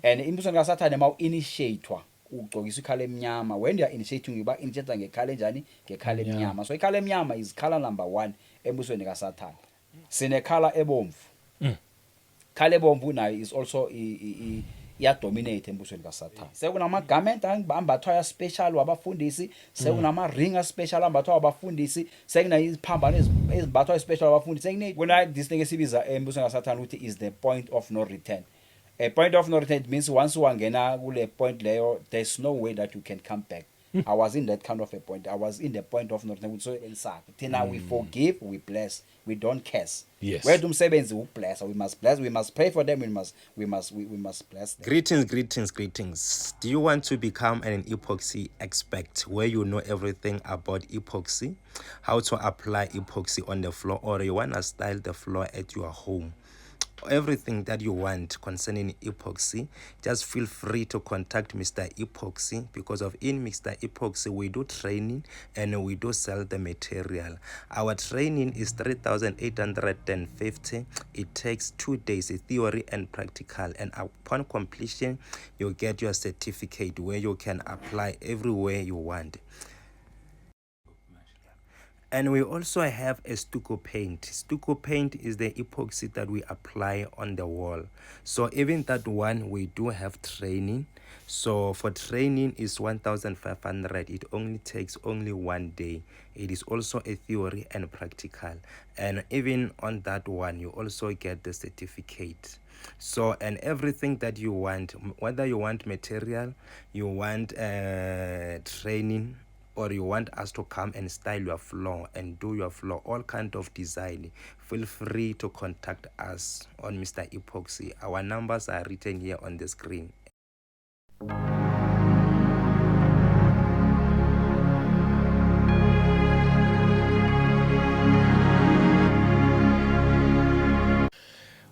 And imbusweni kaSathane ma u-initiate-wa ugcokiswa i-colour emnyama. When you are initiating, uba initiate nge-colour enjani? Nge-colour emnyama. So i-colour emnyama is colour number 1 embusweni kaSathane. Sine-colour ebomvu. Colour ebomvu nayo is also iya-dominate embusweni kaSathane. Sekunama garment ambathwa special wabafundisi, sekunama ring special ambathwa wabafundisi, sekuneziphambano ezimbathwa special wabafundisi. Sekune kuna this thing esibiza embusweni kaSathane ukuthi is the point of no return. A point of no return, it means once wangena kule point leyo, there's no way that you can come back. I was in that kind of a point. I was in the point of no return. So ensakhe thina, we forgive, we bless, we don't curse. Wethu umsebenzi ukublessa. We must bless, we must pray for them, we must bless them. Greetings, greetings, greetings. Do you want to become an epoxy expert where you know everything about epoxy, how to apply epoxy on the floor, or you want to style the floor at your home? Everything that you want concerning epoxy, just feel free to contact Mr. Epoxy, because of in Mr. Epoxy we do training and we do sell the material. Our training is 3,850. It takes 2 days, theory and practical, and upon completion you get your certificate where you can apply everywhere you want. And we also have a stucco paint. Stucco paint is the epoxy that we apply on the wall. So even that one, we do have training. So for training is 1,500. It only takes only 1 day. It is also a theory and practical. And even on that one, you also get the certificate. So, and everything that you want, whether you want material, you want training, or you want us to come and style your floor and do your floor, all kind of design, feel free to contact us on Mr. Epoxy. Our numbers are written here on the screen.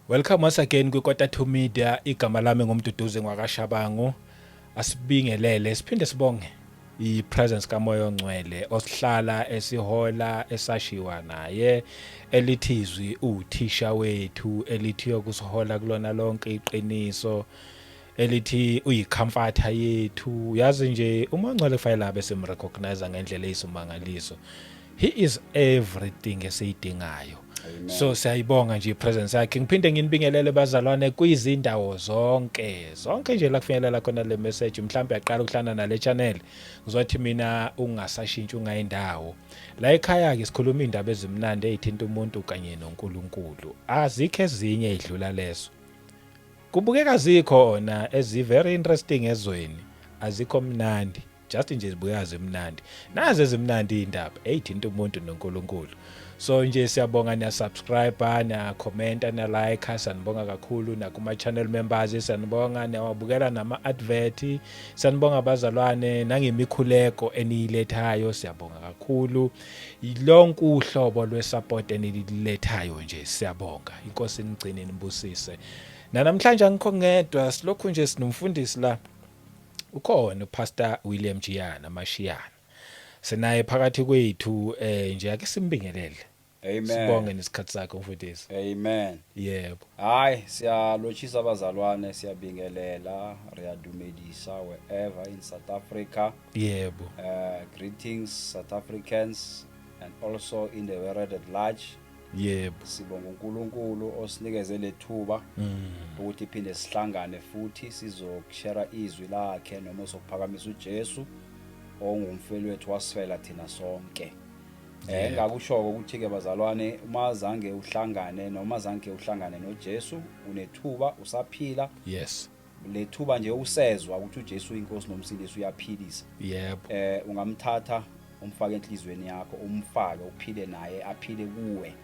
Welcome once again kwiKota 2 Media. Igama lami nguMduduzi ngwakaShabangu. Asibingelele siphinde sibonge i-presence kaMoya oNgcwele osihlala esihola esashiwa naye, elithi izwi uthisha wethu, elithi yokusihola kulona lonke iqiniso, elithi uyicomforter yethu. Yazi nje uMoya oNgcwele kufanele abe simrecognize ngendlela eyisimangaliso. He is everything esiyidingayo. So siyayibonga nje ipresence yakhe. Ngiphinde nginibingelele bazalwane kwizindawo zonke zonke nje la kufinyelela khona le message. Mhlawumbe yaqala ukuhlana nale channel, ngizothi mina ungasashintshi ungayindawo. La ekhaya ke sikhuluma indaba ezimnandi ezithinta umuntu kanye noNkulunkulu. Azikho ezinye ezidlula lezo. Kubukeka zikhona ezi very interesting ezweni, azikho mnandi, just nje zibukeka zimnandi. Nazi ezimnandi indaba ezithinta umuntu noNkulunkulu. So nje siyabonga, niya subscribe, niya comment, niya like, sanibonga kakhulu. Nakuma channel members sanibonga, niyawabukela nama advert, sanibonga bazalwane, nangemikhuleko eniyilethayo siyabonga kakhulu. Lonke uhlobo lwe support enilethayo nje siyabonga. Inkosi inigcine nibusise. Namhlanje angikho ngedwa, silokhu nje sinomfundisi la. Ukhona uPastor William Jiyana Mashiyana. Sinaye phakathi kwethu, nje ake simbingelele. Amen. Sibonge nesikhathi sakho mfundisi. Amen. Yebo. Hayi, siyalotshisa abazalwane, siyabingelela, riyadumedisa wherever in South Africa. Yebo. Greetings South Africans and also in the world at large. Yebo. Sibonga uNkulunkulu osinikeze lethuba ukuthi iphinde sihlangane futhi sizokushare izwi lakhe noma sokuphakamisa uJesu ongumfeli wethu wasifela thina sonke. Engakusho ukuthi ke bazalwane, uma zange uhlangane noma zange uhlangane noJesu, unethuba usaphila. Lethuba nje usezwa ukuthi uJesu uyinkosi nomsindisi, uyaphilisa. Ungamthatha umfake enhlizweni yakho, umfake uphile naye, aphile kuwe,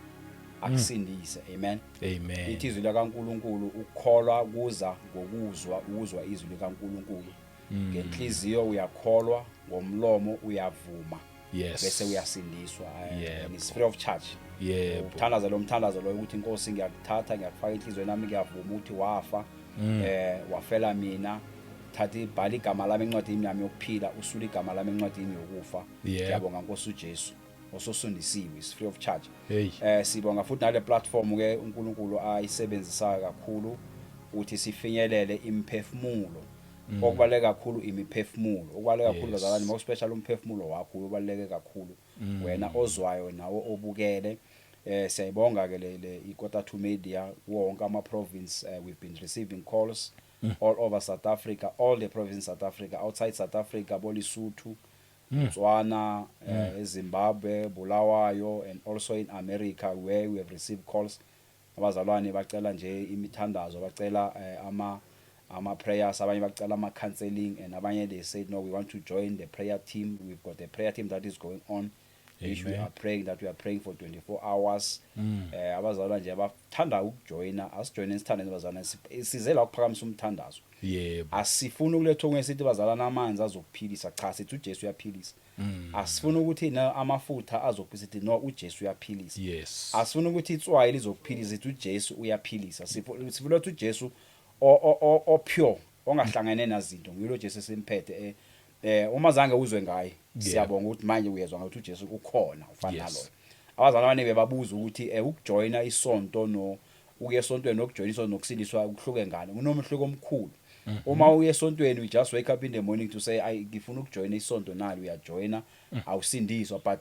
akusindise. Amen. Amen. Ithi izwi likaNkuluNkulu, ukukholwa kuza ngokuzwa, ukuzwa izwi likaNkuluNkulu. Ngenhliziyo uyakholwa, ngomlomo uyavuma. Bese uyasindiswa. And it's free of charge. Uthandaza lo mthandazo lo ukuthi Inkosi ngiyakuthatha, ngiyakufaka enhlizweni yami, ngiyavuma ukuthi wafa. Wafela mina. Thatha ibhala igama lami encwadini yami yokuphila, usule igama lami encwadini yokufa. Ngiyabonga Nkosi uJesu. Ososundisiwe, is free of charge. Sibonga futhi nale platform ke uNkulunkulu ayisebenzisayo kakhulu. Ukuthi sifinyelele imphefumulo. Okubaluleke kakhulu imiphefumulo, okubaluleke kakhulu, bazalwane, more special umphefumulo wakho ubaluleke kakhulu, wena ozwayo nawe obukele. Siyayibonga ke le iKota 2 Media wonke ama province. We've been receiving calls all over South Africa, all the provinces in South Africa, outside South Africa, boLesotho, Botswana, eZimbabwe, Bulawayo, and also in America, where we have received calls. Abazalwane bacela nje imithandazo, bacela ama prayers, abanye bacela ama counseling, and abanye they said, "No, we want to join the prayer team." We've got a prayer team that is going on, which we Amen. are praying, that we are praying for 24 hours. Abazalwane nje abathanda ukujoyina, asijoyine, sithande abazalwane. Size la ukuphakamisa umthandazo. Asifuni ukuletha okunye, sithi bazalwana amanzi azokuphilisa. Cha, sithi uJesu uyaphilisa. Asifuni ukuthi na amafutha azokuphilisa, sithi no, uJesu uyaphilisa. Asifuni ukuthi itswayi lizokuphilisa, sithi uJesu uyaphilisa. Sifuna ukuthi uJesu o pure, ongahlangene nazinto, ngilo Jesu esimphethe. Uma zange uzwe ngaye, siyabonga ukuthi manje uyezwa ngathi uJesu ukhona ufana naloyo. Abazalwane bebabuza ukuthi ukujoyina isonto no ukuya esontweni nokujoyina isonto nokusindiswa kuhluke ngani. Kunomehluko omkhulu. Uma uye esontweni, you just wake up in the morning to say, "Ay, ngifuna ukujoyina isonto nalo," uyajoyina, awusindiswa. But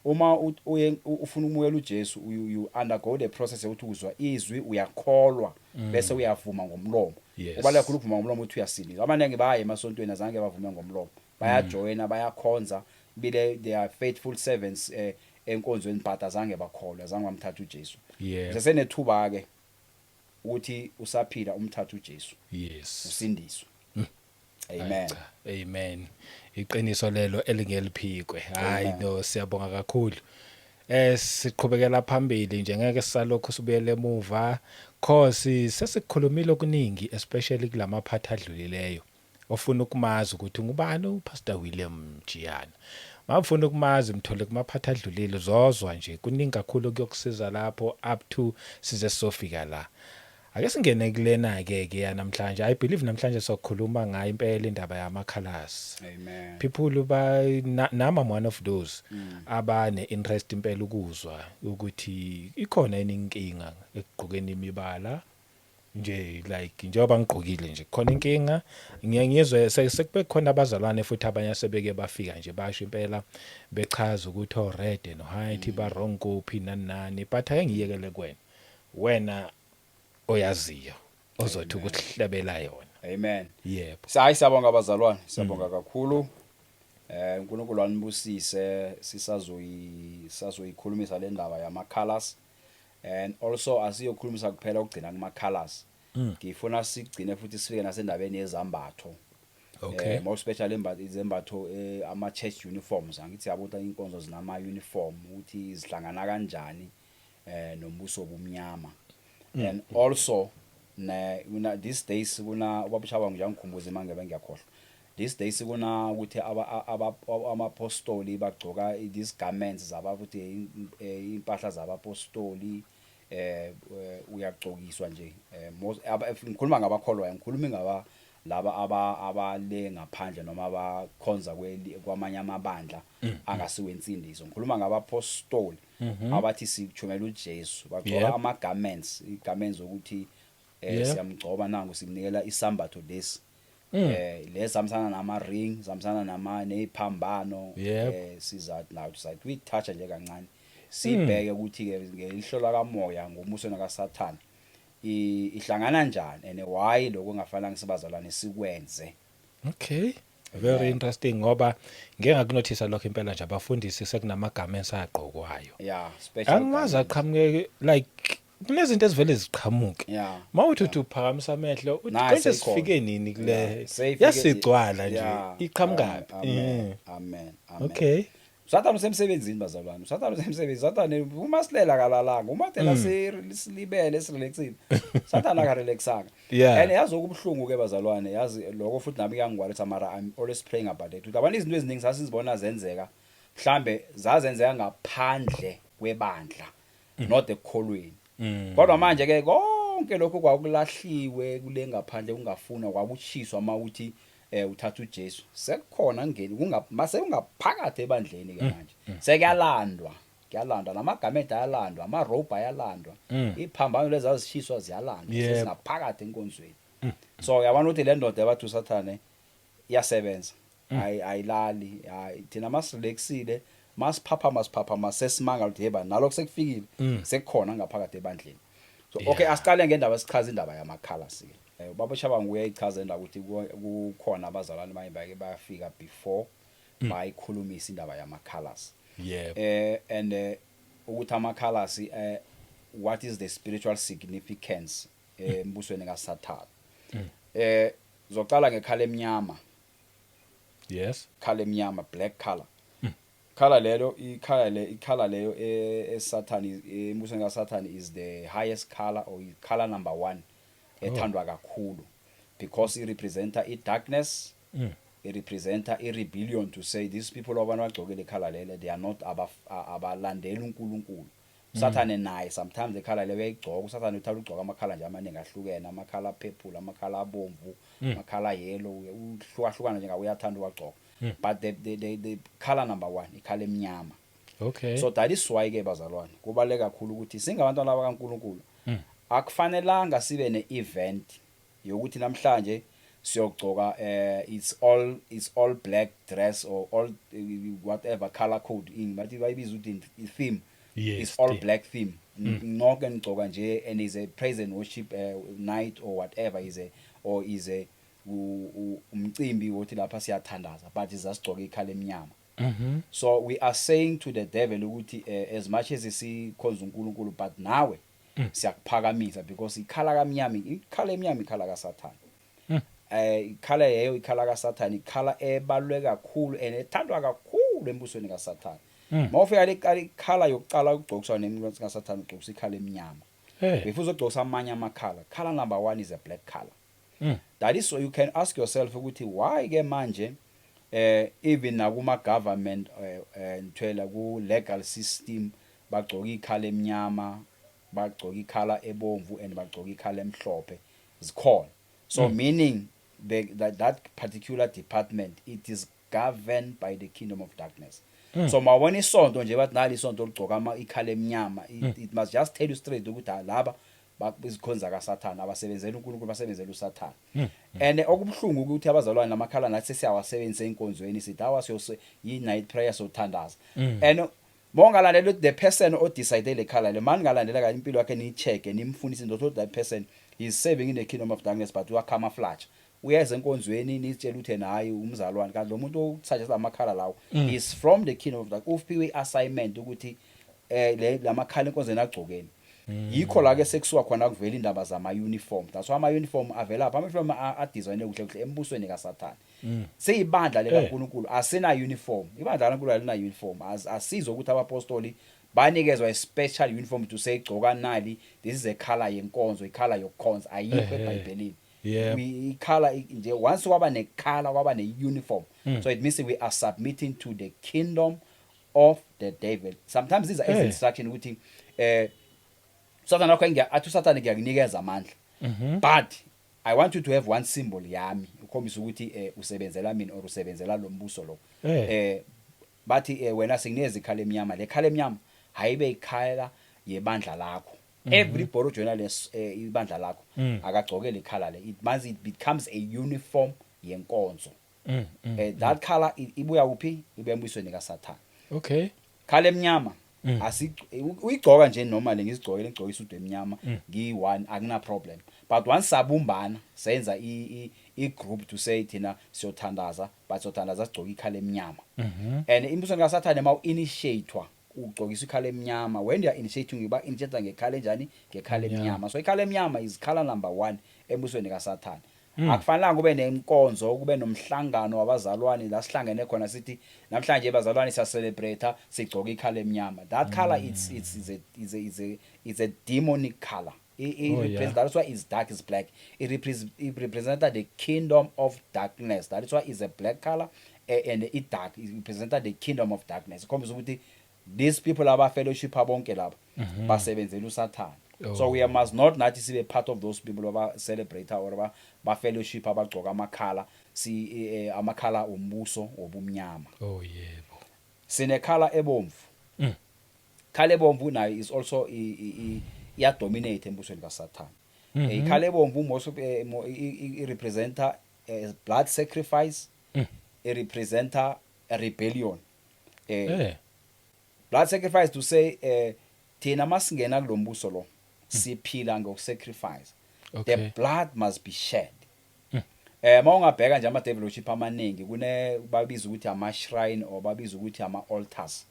uma uye ufuna ukumukela uJesu, you undergo the process yokuthi uzwa izwi, uyakholwa, bese uyavuma ngomlomo. Kubaluleke kakhulu ukuvuma ngomlomo ukuthi uyasindiswa. Abaningi baya emasontweni, azange bavume ngomlomo, bayajoyina, bayakhonza bile, they are faithful servants enkonzweni, but azange bakholwe, azange bamthatha uJesu. Sesenethuba ke ukuthi usaphila umthatha uJesu, usindiswe. Amen. Cha, amen, iqiniso lelo elingeliphikwe. Hayi. Amen. No, siyabonga kakhulu. Siqhubekela phambili nje, ngeke sisalokhu sibuyele emuva, cause sesikhulumile okuningi, especially kulamaphathi adlulileyo. Ofuna ukumazi ukuthi ngubani uPastor William Jiyana, mawufuna ukumazi mthole kumaphathi adlulile, uzozwa nje kuningi kakhulu kuyokusiza lapho up to size sofika la. Ake singene kulena ke ke namhlanje. I believe namhlanje sokhuluma ngayo impela indaba yama colors. Amen. People ba nami I'm one of those abane interest impela ukuzwa ukuthi ikhona yini inkinga ekugqokeni imibala nje, like njengoba ngigqokile nje, khona inkinga? Ngiye ngizwe sekube khona abazalwane futhi abanye asebeke bafika nje basho impela bechaza ukuthi o red and white ba wrong kuphi, nani nani, but ake ngiyekele kuwena, wena oyaziyo, ozothi ukuhlebela yona. Amen. Yebo. Hayi, siyabonga abazalwane, siyabonga kakhulu. uNkulunkulu anibusise. Sisazoyikhulumisa le ndaba yama colors, and also asiyokhulumisa kuphela ukugcina kuma colors. Ngifuna sigcine futhi sifike nasendabeni yezambatho. More especially imbatho, izembatho, ama church uniforms. Angithi yabo ukuthi inkonzo zinama uniform, ukuthi zihlangana kanjani nombuso obumnyama. And also ne kuna these days kuna ubaba Shabangu nje, angikhumbuze manje bengiyakhohlwa, these days kuna ukuthi aba amapostoli bagcoka these garments zaba ukuthi impahla zabapostoli, uyagcokiswa nje. Ngikhuluma ngabakholwayo, ngikhuluma ngaba laba abale ngaphandle noma abakhonza kwamanye amabandla angasiwensindiso. Ngikhuluma ngabapostoli abathi sithumela uJesu, bagcoka ama garments, igarments ukuthi siyamgcoba nangu, simnikela isambatho lesi, lesihambisana nama ring, sihambisana nama neziphambano. Siza nayo sathi uyitouch nje kancane, sibheke ukuthi ke ngelihlo kamoya ngomuso nakaSathane ihlangana njani and why lokho kungafanele sibazalwane sikwenze. Okay, very interesting, ngoba ngeke ngakunothisa lokho impela nje, abafundisi sekunamagama esagqokwayo. Yeah, special Angazi garments. Aqhamuke like kunezinto ezivele ziqhamuke. Mawuthi uthi uphakamisa amehlo uthi Nayi konje seyikhona. sifike nini kule? Yeah, Yasigcwala nje, iqhamukaphi? Amen, amen, amen. Sathane usemsebenzini bazalwane, uSathane usemsebenzini. Sathane uma silela kalalanga, uma thina silibele, sirelaxile, Sathane akarelaxanga. And yazi okubuhlungu ke bazalwane, yazi lokho futhi nami kuyangiworryisa, mara I'm always praying about it, ukuthi abantu izinto eziningi sasizibona zenzeka, mhlambe zazenzeka ngaphandle kwebandla, not ekukholweni. Kodwa manje ke konke lokho kwakulahliwe kule ngaphandle, kungafunwa, kwakutshiswa mawuthi uthatha uJesu, sekukhona ngeni kunga mase ungaphakathi ebandleni ke manje sekuyalandwa. Kuyalandwa nama-garment, ayalandwa ama-robe, ayalandwa iphambano lezi azishiswa, ziyalandwa. Sezingaphakathi enkonzweni. So uyabona ukuthi le ndoda yabathi uSathane iyasebenza, ayilali. Hayi, thina masirelaxile, masiphaphama siphaphama sesimanga ukuthi heba nalokho sekufikile, sekukhona ngaphakathi ebandleni. So okay, asiqale ngendaba, sichaze indaba yama-colors ke. Ubaba Shabangu uyayichaza indaba ukuthi kukhona abazalwane baye bake bayafika before bayikhulumisa indaba yama-colors and ukuthi ama-colors, what is the spiritual significance embusweni kaSathane. Zocala nge-color emnyama. Color emnyama, black color, color lelo, i-color le, i-color leyo eSathane, embusweni kaSathane, is the highest color or i color number 1 ethandwa kakhulu because i representa i darkness, i representa i rebellion, to say these people, abantu bagcokile i-color lele, they are not abalandeli uNkulunkulu. Usathane naye sometimes i-color leyo uyayigcoka. Usathane uthanda ukugcoka ama-color nje amaningi ahlukene, ama-color purple, ama-color abomvu, ama-color yellow, uhlukahlukana nje ngawe, uyathanda uwagcoka. But the color number 1, i-color emnyama. So that is why ke bazalwane kubaluleke kakhulu ukuthi singabantwana bakaNkulunkulu akufanelanga sibe ne-event yokuthi namhlanje siyogcoka it's all black dress or all whatever color code in bathi bayibiza ukuthi i-theme. It's all Theme. Black theme nonke nigcoka nje and is a praise and worship night or whatever is a or is a umcimbi wokuthi lapha siyathandaza, but izasigcoka i-color emnyama. So we are saying to the devil ukuthi as much as sikhonza uNkulunkulu, but nawe siyakuphakamisa because i-color kamnyama, i-color emnyama, i-color kaSathane. I-color yeyo, i-color kaSathane, i-color ebaluleke kakhulu and ethandwa kakhulu embusweni kaSathane. Mawufika le i-color yokuqala ukugcokiswa nembusweni kaSathane, ugcokisa i-color emnyama before uzogcokisa amanye ama-color. Color number 1 is a black color. That is so you can ask yourself ukuthi why ke manje even nakuma government ngithwela ku legal system bagcoka i-color emnyama, bagcoka i-color ebomvu and bagcoka i-color emhlophe zikhona. So meaning that particular department, it is governed by the kingdom of darkness. So mawubona isonto nje bathi nali isonto ligcoka ama i-color emnyama, it must just tell you straight ukuthi ha laba izikhonza kaSathane, abasebenzela uNkulunkulu, basebenzela uSathane. And okubuhlungu ukuthi abazalwane nama-color nathi sesiyawasebenzisa enkonzweni, sithi awa siyose yi night prayer, sothandaza, and mongalandela ukuthi the person o decide le color le mani, ngalandela kahle impilo yakhe, nicheck, nimfunise into, that person is serving in the kingdom of darkness, but uya camouflage, uyeza enkonzweni, nizitshela ukuthi yena hayi umzalwane, kanti lo muntu osuggest ama-color lawo is from the kingdom of darkness, uphiwe i-assignment ukuthi le lama-color enkonzweni agcokeni. Yikho la ke sekusuka khona kuvela indaba zama uniform. That's why ama uniform avela apha. Ama uniform adesignwe kuhle kuhle embusweni kaSathane. Seyibandla likaNkulunkulu asina uniform. Ibandla likaNkulunkulu alina uniform. Asizwe ukuthi abapostoli banikezwa a special uniform to say gcoka nali, this is a color yenkonzo, i-color yokukhonza, ayikho eBhayibhelini. I-color nje, once kwaba ne-color, kwaba ne-uniform, so it means we are submitting to the kingdom of the devil. Sometimes these are instruction ukuthi Satan wakho ngiya athi uSathane ngiyakunikeza amandla, but I want you to have one symbol yami ukhombisa ukuthi usebenzela mina or usebenzela lo mbuso lo. Bathi wena sikunikeza i-color emnyama, le color emnyama hayibe i-color yebandla lakho. Every body ojoyina les ibandla lakho akagcokele i-color le. It means it becomes a uniform yenkonzo. That color ibuya kuphi? Ibuya embusweni kaSathane. Color emnyama asi uyigcoka nje normally, ngizigcokele, ngigcoka isudu emnyama ngiyi-one, akuna problem. But once sabumbana senza i group to say thina siyothandaza, but siyothandaza sigcoka i-color emnyama. And imbusweni kaSathane ma u-initiatewa ugcokisa i-color emnyama. When you are initiating, uba initiate nge-color enjani? Nge-color emnyama. So i-color emnyama is color number 1 embusweni kaSathane. Akufanelanga kube nenkonzo, kube nomhlangano wabazalwane la sihlangene khona sithi namhlanje bazalwane siya celebrate, sigcoka i-color emnyama. That color, it's is a is a is a it's a demonic color. It represents, that's why it's dark, is black. It represents the kingdom of darkness. That is why it's a black color, and it dark, it represents the kingdom of darkness. Ikhombisa ukuthi these people aba fellowship bonke laba basebenzela uSathane. So we must not nathi sibe part of those people aba celebrate or ba fellowship abagcoka ama-color, si ama-color ombuso wobumnyama. Oh yebo. Sine-color ebomvu. Colour ebomvu nayo is also iya dominate embusweni kaSathane. I-colour ebomvu most of i representa blood sacrifice, i representa a rebellion. Blood sacrifice to say thina masingena kulombuso lo, siphila ngokusacrifice. The blood must be shed. Mawungabheka nje ama devil worship amaningi, kune babiza ukuthi ama shrine or babiza ukuthi ama altars.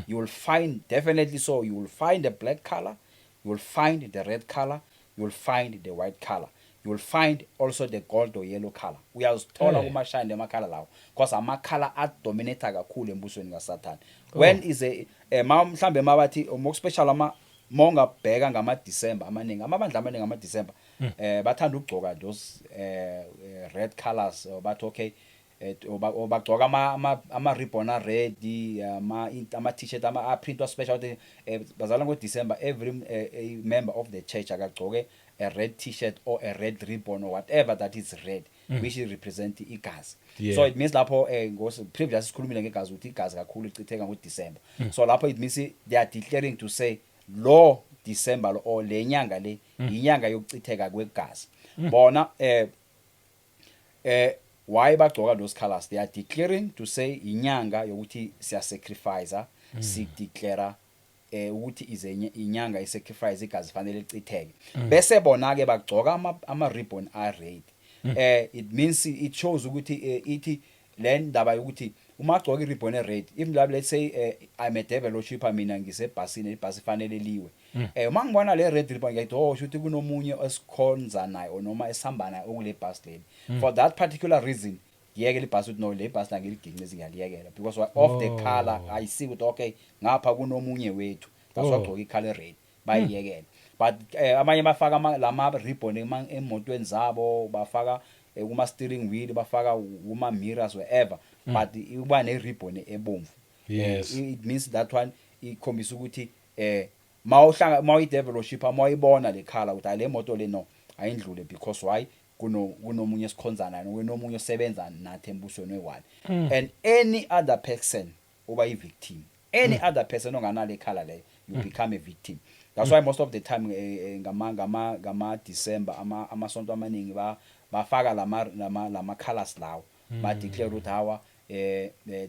You will find definitely, so you will find the black color, you will find the red color, you will find the white color, you will find also the gold or yellow color. Uyazithola kuma shrine ama-color lawo, because ama color adominate kakhulu embusweni kaSathane. When is a ma mhlambe mabathi more special, ama mongabheka ngama December amaningi, amabandla amaningi ngama December bathanda ukugcoka those red colors, or bathi okay, bagcoka ama ribbon a red, ama t-shirt ama aprintwa special ukuthi bazala ngo December every a member of the church akagcoke a red t-shirt or a red ribbon or whatever that is red, which is represent igazi. So it means lapho ngos previous sikhulumile ngegazi ukuthi igazi kakhulu licitheka ngo December. So lapho it means they are declaring to say lo December lo or le nyanga le inyanga yokucitheka kwegazi. Bona why bagcoka those colors? They are declaring to say inyanga yokuthi siya sacrifice, si declare ukuthi ize inyanga i-sacrifice, igazi fanele licitheke. Bese bona ke bagcoka ama ribbon a red. It means it shows ukuthi ithi le ndaba yokuthi uma agcoka i-ribbon e red, if mhlawumbe let's say I'm a devil worshipper, mina ngisebhasini, ibhasi fanele liwe, uma ngibona le red ribbon ngiyathi, "Oh, shuthi kunomunye esikhonza naye or noma esihamba naye okule bus leli." For that particular reason ngiyekela ibhasi ukuthi no, le bhasi la ngiliginqiza, ngiyaliyekela because of the color. I see ukuthi okay, ngapha kunomunye wethu, that's why gcoka i-color red, bayiyekela. But amanye bafaka lama ribbon emotweni zabo, bafaka kuma steering wheel, bafaka kuma mirrors, wherever, but uba ne ribbon ebomvu. It means that one ikhombisa ukuthi mawuhlanga mawuyi devil worshipper, mawuyibona le color ukuthi hayi, le moto le no, ayindlule, because why? Kunomunye esikhonzana kunomunye osebenza nathi embusweni we-one, and any other person uba i-victim. Any other person onganale color leyo, you become a victim. That's why most of the time ngama December amasonto amaningi bafaka lama colors lawo, ba declare ukuthi hawa,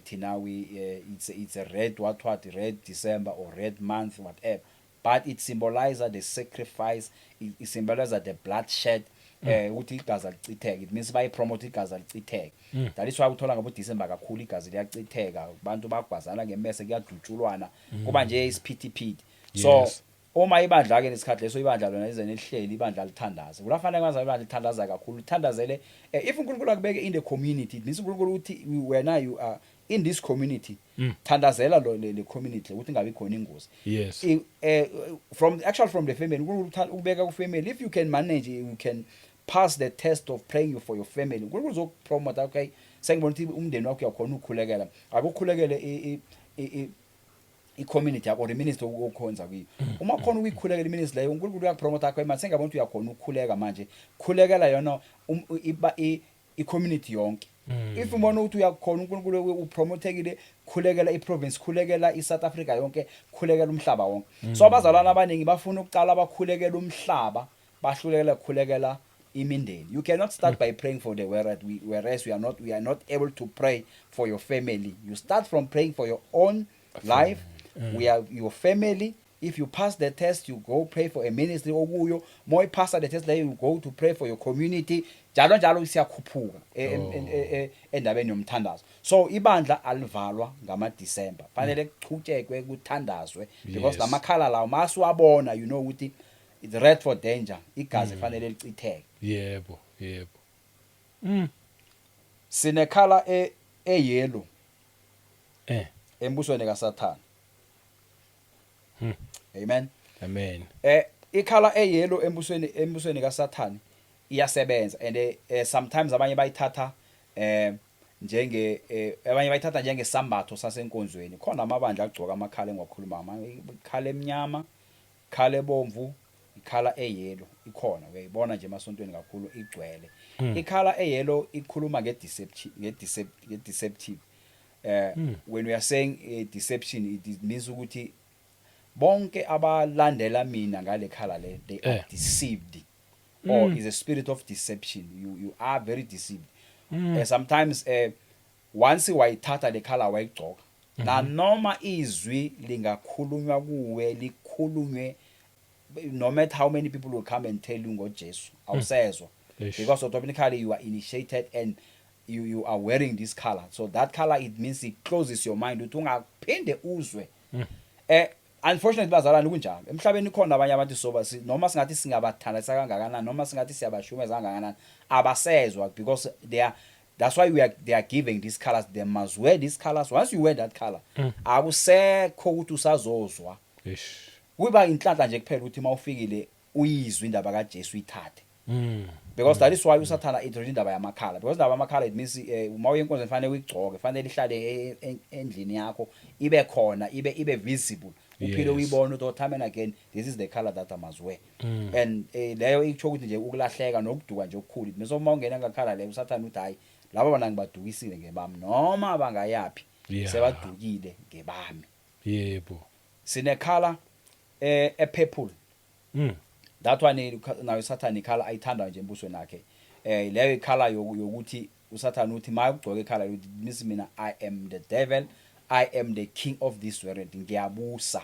thina we it's a red what red December or red month, whatever, but it symbolizes the sacrifice, it symbolizes the bloodshed, ukuthi igazi alicitheke. It means bayipromote igazi alicitheke. That is why uthola ngabo December kakhulu igazi liyacitheka, abantu bagwazana ngemese, kuyadutshulwana, kuba nje isiphithiphithi. So uma ibandla ke lesikhathi leso, ibandla lona lize nelihleli, ibandla lithandaze, kulafanele kwazi ibandla lithandaza kakhulu, lithandazele. If uNkulunkulu akubeke in the community, it means uNkulunkulu uthi wena you are in this community, thandazela lo le community ukuthi ingabi khona ingozi. From actually from the family, uNkulunkulu ubeka ku family. If you can manage, you can pass the test of praying for your family, uNkulunkulu uzokupromote. Okay, sengibona ukuthi umndeni wakho uyakhona ukukhulekela, akukhulekele i-community yakho or i-ministry okhonza kuyo. Uma khona ukuyikhulekela i-ministry leyo, uNkulunkulu uyakupromota akho manje, sengiyabona ukuthi uyakhona ukukhuleka manje, khulekela yona i-community yonke. If ubona ukuthi uyakhona, uNkulunkulu upromotekile, khulekela i-province, khulekela i-South Africa yonke, khulekela umhlaba wonke. So abazalwane abaningi bafuna ukuqala bakhulekela umhlaba, bahlulekela ukukhulekela imindeni. You cannot start by praying for the world whereas we are not able to pray for your family. You start from praying for your own life, we are your family. If you pass the test, you go pray for a ministry okuyo. More you pass the test leyo, you go to pray for your community, njalo njalo, siyakhuphuka endabeni yomthandazo. So ibandla alivalwa ngama December, fanele kuchutshekwe, kuthandazwe, because lama-colour lawo masiwabona, you know ukuthi it's red for danger, igazi fanele licitheke. Yebo yebo Sine-colour eyellow embusweni kaSathane. Amen. Amen. I-colour eyellow embusweni kaSathane iyasebenza, and sometimes abanye bayithatha njenge abanye bayithatha njengesambatho sasenkonzweni. Khona amabandla agcoka ama-colour engiwakhuluma, ama-colour emnyama, colour ebomvu, i-colour eyellow ikhona, uyayibona nje emasontweni kakhulu igcwele. I-colour eyellow ikhuluma ngedeception, ngedeceptive. When we are saying deception, it means ukuthi Bonke abalandela mina ngale color le, they are deceived, or is a spirit of deception. You are very deceived. Sometimes once wayithatha le color, wayigcoka, nanoma izwi lingakhulunywa kuwe, likhulunywe, no matter how many people will come and tell you ngoJesu, awusezwa, Eish. Because automatically you are initiated and you are wearing this color. So that color, it means it closes your mind ukuthi ungaphinde uzwe. Unfortunately, bazalwane, kunjalo emhlabeni. Khona abanye abantu soba noma singathi singabathandisa kangakanani, noma singathi siyabashumeza kangakanani, abasezwa, because they are that's why we are they are giving these colors. They must wear these colors. Once you wear that color, akusekho ukuthi usazozwa. Eish. Kuba inhlanhla nje kuphela ukuthi mawufikile uyizwe indaba kaJesu, uyithathe, because that is why uSathana introduce indaba yama-color, because indaba yama-color, it means uma uye enkonzweni fanele uyigcoke, fanele ihlale endlini yakho, ibe khona, ibe visible, uphile uyibone ukuthi, oh, time and again, this is the color that I must wear. And leyo ikusho ukuthi nje ukulahleka nokuduka nje okukhulu. It means uma ungena nga-color leyo, uSathana uthi, "Hayi, laba bana ngibadukisile ngebami, noma bangayapi, sebadukile ngebami." Sine-color e-purple. That one, nayo uSathane i-color ayithanda nje embusweni wakhe. Leyo i-color yokuthi uSathane uthi mayugcoka i-color, uthi means mina, I am the devil, I am the king of this world, ngiyabusa.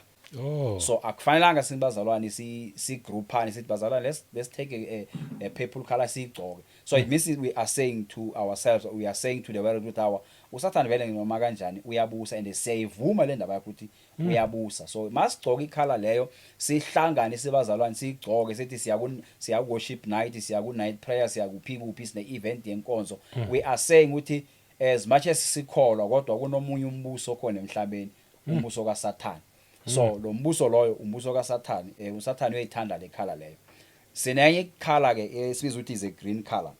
So akufanelanga sinibazalwane si groupane sithi, "Bazalwane, let's take a purple color, siyigcoke." So it means we are saying to ourselves, we are saying to the world ukuthi awa, uSathane vele noma kanjani uyabusa, and siyayivuma le ndaba yakho ukuthi uyabusa. So masigcoke i-color leyo, sihlangane sibazalwane, siyigcoke, sithi siya worship night, siya ku night prayer, siya kuphi kuphi, sine event yenkonzo, we are saying ukuthi as much as sikholwa, kodwa kunomunye umbuso khona emhlabeni, umbuso kaSathane. So lo mbuso loyo, umbuso kaSathane. USathane uyayithanda le color leyo. Sinenye i-color ke esibiza ukuthi is a green color.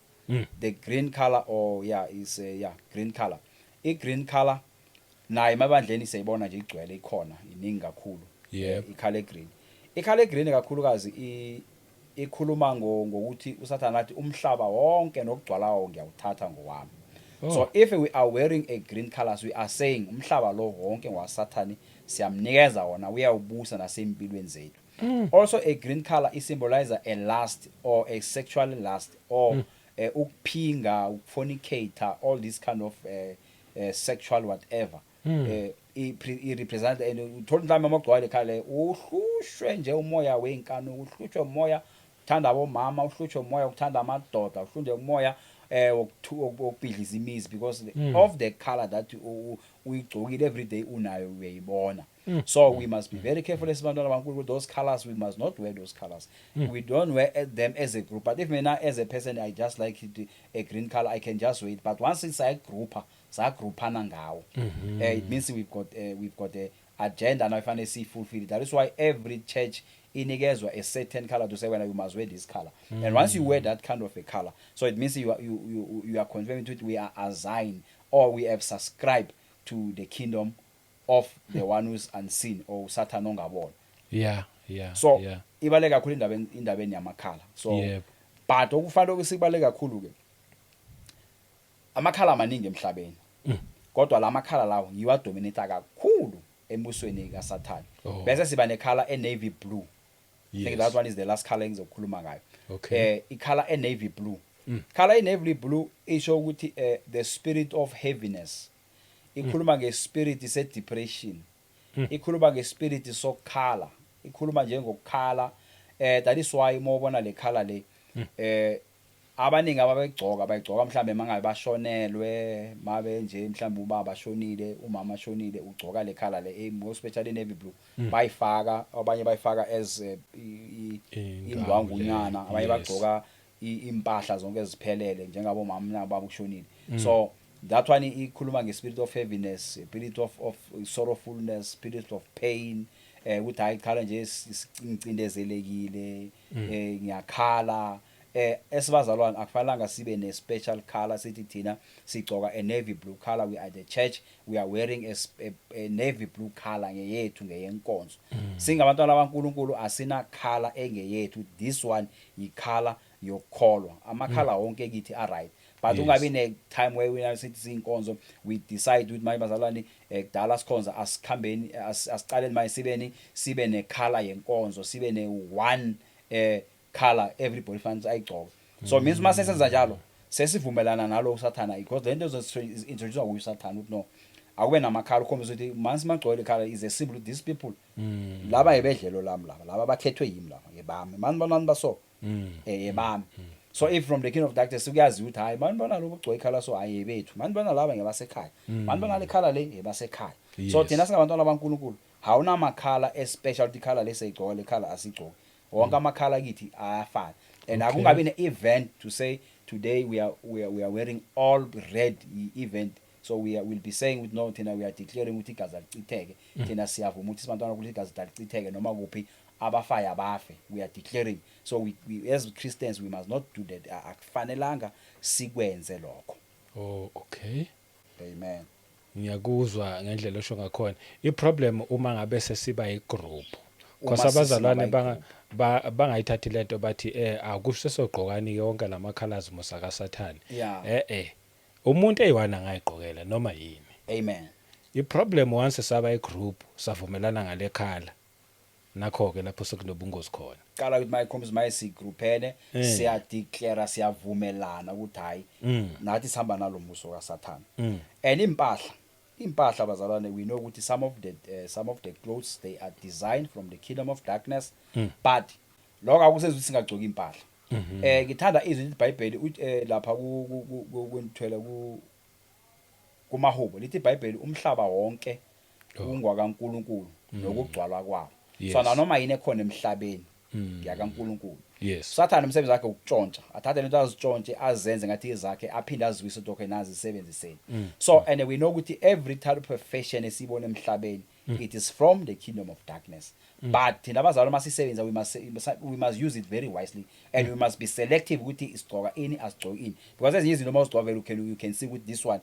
The green color, or yeah, is a, yeah, green color. I green color nayo emabandleni siyayibona nje, igcwele, ikhona, iningi kakhulu. I-color green, i-color green kakhulukazi ikhuluma ngokuthi uSathane athi, "Umhlaba wonke nokugcwalawo ngiyawuthatha, ngowami." So if we are wearing a green colors, we are saying umhlaba lo wonke ngwaSathane, siyamnikeza wona, uyawubusa nasempilweni zethu. Also, a green color is symbolize a lust or a sexual lust or ukuphinga, ukufornicate, all this kind of sexual whatever. I represent, and uthola mhlawumbe amagcwale khale uhlushwe nje umoya wenkani, uhlushwe umoya uthanda abomama, uhlushwe umoya ukuthanda amadoda, uhlushwe umoya wokubhidliza imizi, because of the color that uyigcokile every day, unayo, uyayibona. So we must be very careful as bantwana baNkulunkulu. Those colors, we must not wear those colors. We don't wear them as a group, but if mina as a person I just like it, a green color, I can just wait. But once it's a group, sagrouphana ngawo, it means we've got a agenda now ifanele siyifulfill. That is why every church inikezwa a certain color to say, "When you must wear this color." And once you wear that kind of a color, so it means you are confirming to it, we are assigned or we have subscribed to the kingdom of the one who's unseen, or Satan ongabona. So ibaluleke kakhulu indabeni yama-color. So but okufanele ukusibaleke kakhulu ke, ama-color amaningi emhlabeni, kodwa la ma-color lawo ngiwo adominate kakhulu embusweni kaSathane. Bese siba ne-color e-navy blue. I think that one is the last color engizokhuluma ngayo. I-color e-navy blue, color e-navy blue isho ukuthi the spirit of heaviness. Ikhuluma ngespirit se-depression, ikhuluma ngespirit sokukhala, ikhuluma nje ngokukhala. That is why mawubona le color le, abaningi ababegcoka, bayigcoka mhlambe mangabe bashonelwe, mabe nje mhlambe ubaba ashonile, umama ashonile, ugcoka le color le, more especially navy blue. Bayifaka, abanye bayifaka as Indwangu indwangunyana, le, abanye bagcoka impahla zonke eziphelele njengabo mama nababa kushonile. So that one ikhuluma nge-spirit of heaviness, spirit of sorrowfulness, spirit of pain, ukuthi hayi, khala nje, ngicindezelekile, ngiyakhala. Esibazalwane akufanelanga sibe ne special color, sithi thina sigcoka a navy blue color, we are the church, we are wearing a navy blue color, ngeyethu, ngeyenkonzo. Singabantwana baNkulunkulu, asina color engeyethu. This one i-color yokukholwa. Ama-color wonke kithi a right, But ungabi ne time where we sithi sinkonzo, we decide ukuthi manje bazalwane, kudala sikhonza, asikhambeni, asiqaleni manje sibe ne color yenkonzo, sibe ne one color everybody fanele ayigcoke. So means mase senza njalo, sesivumelana nalo uSathana, because lento introduce uSathana ukuthi no, akube namakhala ukhombisa ukuthi mansi magcwele ikhala is a symbol, these people laba yebedlelo lami, laba bakhethwe yimi, laba yebami, mani bonani baso yebami. So if from the king of darkness kuyaziwa ukuthi hayi, mani bona lo ugcoke ikhala, so hayi, yebethu, mani bona laba ngebasekhaya, mani bona le khala le yebasekhaya. So thina singabantwana baNkulunkulu, awunamakhala especial ukuthi ikhala leseyigcoka, le khala asigcoki. Wonke amakhala kithi ayafana and akungabi ne-event to say today we are wearing all red event. So we are, will be saying ukuthi no, thina we are declaring ukuthi igazi alichitheke. Thina siyavuma ukuthi sibantwana ukuthi igazi alichitheke noma kuphi, abafayo abafe. We are declaring. So we as Christians, we must not do that. Akufanelanga sikwenze lokho. Oh, okay. Amen. Ngiyakuzwa ngendlela osho ngakhona. I-problem uma ngabe sesiba i-group, Uma because abazalwane sesiba bangayithathi lento, bathi akusho sesogqokani yonke lama colors musaka Sathane. Umuntu eyi-one angayigqokela noma yini. Amen. I-problem once saba i-group, savumelana ngale khala, nakho ke lapho sekunobungozi khona. Qala ukuthi mayikhombisa maye sigrouphene, siyadeclare, siyavumelana ukuthi hayi, nathi sihamba nalo mbuso kaSathana. And impahla bazalwane, we know ukuthi some of the clothes, they are designed from the kingdom of darkness, but lokho akusenza ukuthi singagcoki impahla. Ngithanda izwi leBhayibheli uthi lapha ku kwentwela kumahubo, lithi iBhayibheli umhlaba wonke ungwakaNkuluNkulu nokugcwala kwawo. So nanoma yini ekhona emhlabeni yakaNkuluNkulu. Sathana umsebenzi wakhe ukutshontsha, athathe lento azitshontshe, azenze ngathi izakhe, aphinde azwise ukuthi okay, nazi isebenziseni. So and we know ukuthi every type of fashion esiyibona emhlabeni, it is from the kingdom of darkness, but thina abazalwane masisebenza, we must use it very wisely and we must be selective ukuthi sigcoka ini, asigcoki ini, because ezinye izinto uma uzigcoka vele you can see ukuthi this one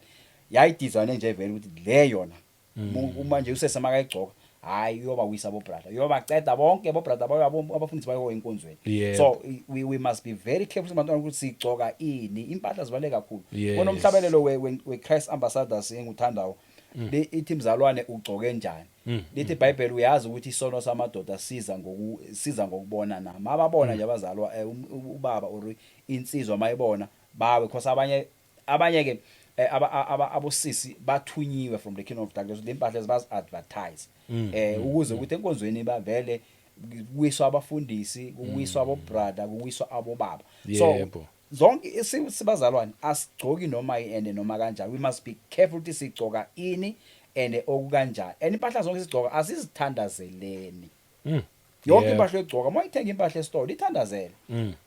yayidesignwe nje vele ukuthi le yona uma nje usesemakayigcoka, hayi, uyobawisa bo brother, uyobaceda bonke bo brother bayo, abafundisi bayo enkonzweni. So we must be very careful sibantwana ukuthi sigcoka ini. Impahla zibaluleke kakhulu. Kunomhlabelelo we Christ Ambassadors enguthandayo, le ithi, "Mzalwane, ugcoke njani?" Lithi iBhayibheli, uyazi ukuthi isono samadoda siza ngokubona na mababona nje abazalwa, ubaba or insizwa mayibona bawe, because abanye ke abosisi bathunyiwe from the kingdom of darkness, le mpahla ezibazi advertise ukuze ukuthi enkonzweni bavele kuwiswa abafundisi, kuwiswa abo brother, kuwiswa abobaba. So zonke sibazalwane asigcoki noma ende noma kanjani. We must be careful ukuthi sigcoka ini and okukanjani, and impahla zonke sigcoka asizithandazeleni. Yonke impahla egcoka, uma uyithenga impahla esitolo, ithandazele.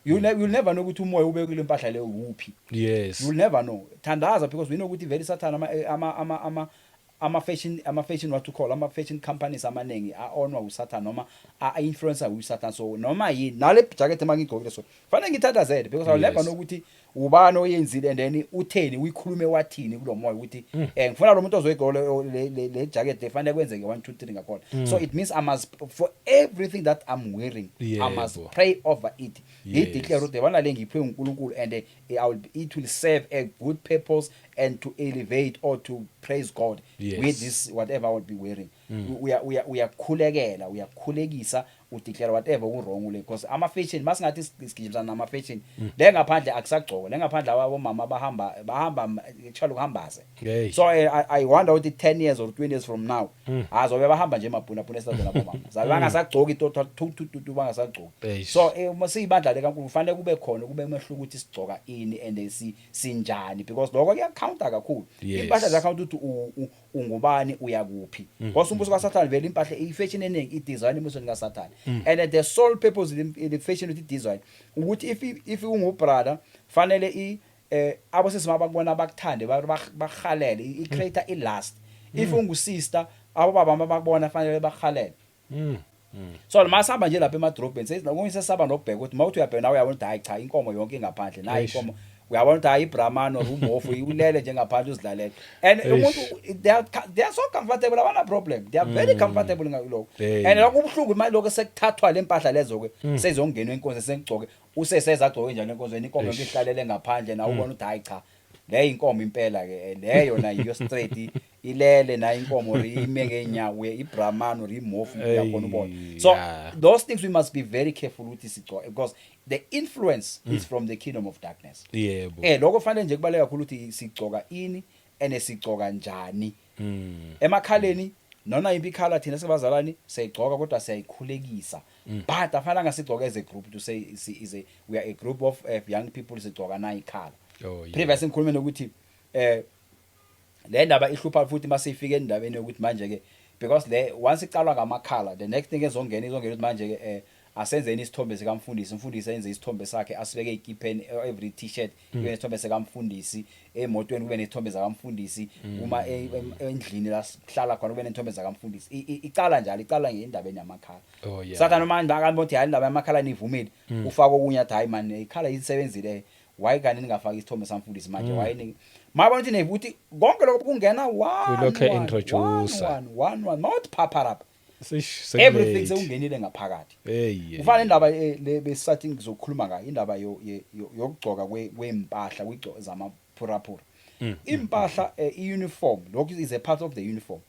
You'll never know ukuthi umoya ubekile impahla leyo uphi. You'll never know. Thandaza, because we know ukuthi vele sathana ama fashion, what to call, ama fashion companies amaningi a-ownwa uSathana noma a-influencer uSathana. So noma yini, nale jacket emangigqokile, so fanele ngithandazele because I'll never know ukuthi ubani oyenzile and then utheni, uyikhulume wathini kulo moya ukuthi ngifuna lo muntu ozoyigqoka le jacket le, fanele kwenzeke 1 2 3 ngakhona. So it means I must, for everything that I'm wearing, I must pray over it, ngideclare ukuthi yabona le ngiphiwe uNkulunkulu and it will serve a good purpose and to elevate or to praise God with this whatever I will be wearing. Uya uyakhulekela, uyakhulekisa, udeclare whatever ku wrong le, because ama fashion, masingathi sigijimisana nama fashion le ngaphandle, akusagcoka le ngaphandle, abomama bahamba actually kuhambaze. So I wonder ukuthi 10 years or 20 years from now azobe bahamba nje emabhuna bhuna esitadeni abomama, zabe bangasagcoki total tu tu tu tu, bangasagcoki. So uma siyibandla lekaNkulunkulu, kufanele kube khona kube umehluko ukuthi sigcoka ini and si sinjani, because lokho kuyacounta kakhulu. Impahla ziyacounta ukuthi ungubani, uyakuphi, because umbuso kaSathane vele impahla, i-fashion eningi i-design embusweni kaSathane, and the sole purpose in fashion ukuthi i-design ukuthi if ungubrother, fanele i abosisi mabakubona bakuthande, bahalele, i-create i-lust. If ungusister, abobaba mabakubona fanele bahalele. So masihamba nje lapha emadrobheni, sesinokunye sesaba nokubheka ukuthi mawuthi uyabheka nawe uyabona ukuthi hayi cha, inkomo yonke ingaphandle nayi. Inkomo uyabona ukuthi hayi, ibrahman or umofu ulele nje ngaphandle uzidlalele, and umuntu they are so comfortable, abana problem, they are very comfortable ngalokho. And lokho ubuhlungu manje, lokho sekuthathwa le mpahla lezo ke, sezongena enkonzo, sengigcoke, usesezagcoke njalo enkonzweni, inkomo yonke ihlalele ngaphandle, nawe ubona ukuthi hayi cha. Le inkomo impela ke, leyo na iyo straight ilele na inkomo or ime ngeenyawo, ibrahman or imofi, uyakhona ubona. So those things we must be very careful ukuthi sigcoke, because the influence is from the kingdom of darkness. Lokho fanele nje kubaleka kakhulu ukuthi sigcoka ini ene sigcoka njani. Emakhaleni nona impi ikhala, thina sibazalwane siyayigcoka kodwa siyayikhulekisa, but afanele ngasigcoke as a group to say is a we are a group of young people, sigcoka na ikhala. Previous ngikhulume nokuthi le ndaba ihlupha futhi masifika endabeni yokuthi manje ke, because le once icalwa ngamakhala, the next thing ezongena izongena ukuthi manje ke asenzeni isithombe sikamfundisi, umfundisi enze isithombe sakhe, asibeke ekipheni, every t-shirt kube nesithombe sikamfundisi, emotweni kube nesithombe zakamfundisi, uma endlini la sihlala khona kube nesithombe zakamfundisi. Icala njalo, icala ngendabeni yamakhala. Sathana manje akabona ukuthi hayi, indaba yamakhala nivumile, ufaka okunye, athi hayi man, ikhala isebenzile, why kani ningafaki isithombe samfundisi manje? Why ni mabona ukuthi nevuthi konke lokho kungena one Ulokhe one, introduce. one one one one, mawuthi phapha Sish. everything sekungenile ngaphakathi. Hey. Kufana indaba le besisathi ngizokhuluma ngayo, indaba yokugcoka kwempahla kwigco zamaphuraphura, impahla, i-uniform. Lokhu is a part of the uniform.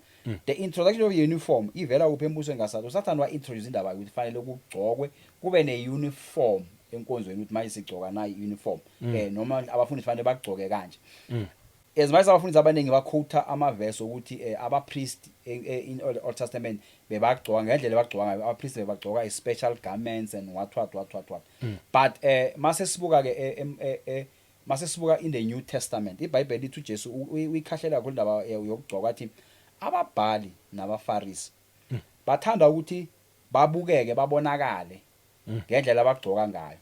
The introduction of the uniform ivela kuphi? Embusweni kaSathane. USathane wa-introduce indaba yokuthi fanele kugcokwe, kube ne-uniform enkonzweni, ukuthi manje sigcoka nayi i-uniform, noma abafundisi fanele bagcoke kanje. As much as abafundisi abaningi baquota amavesi ukuthi abapriest in Old Testament bebagcoka ngendlela ebagcoka ngayo, abapriest bebagcoka i-special garments and what what what what what, but mase sibuka ke mase sibuka in the New Testament, iBhayibheli lithi uJesu uyikhahlela kakhulu indaba yokugcoka, athi ababhali nabafarisi bathanda ukuthi babukeke, babonakale ngendlela abagcoka ngayo.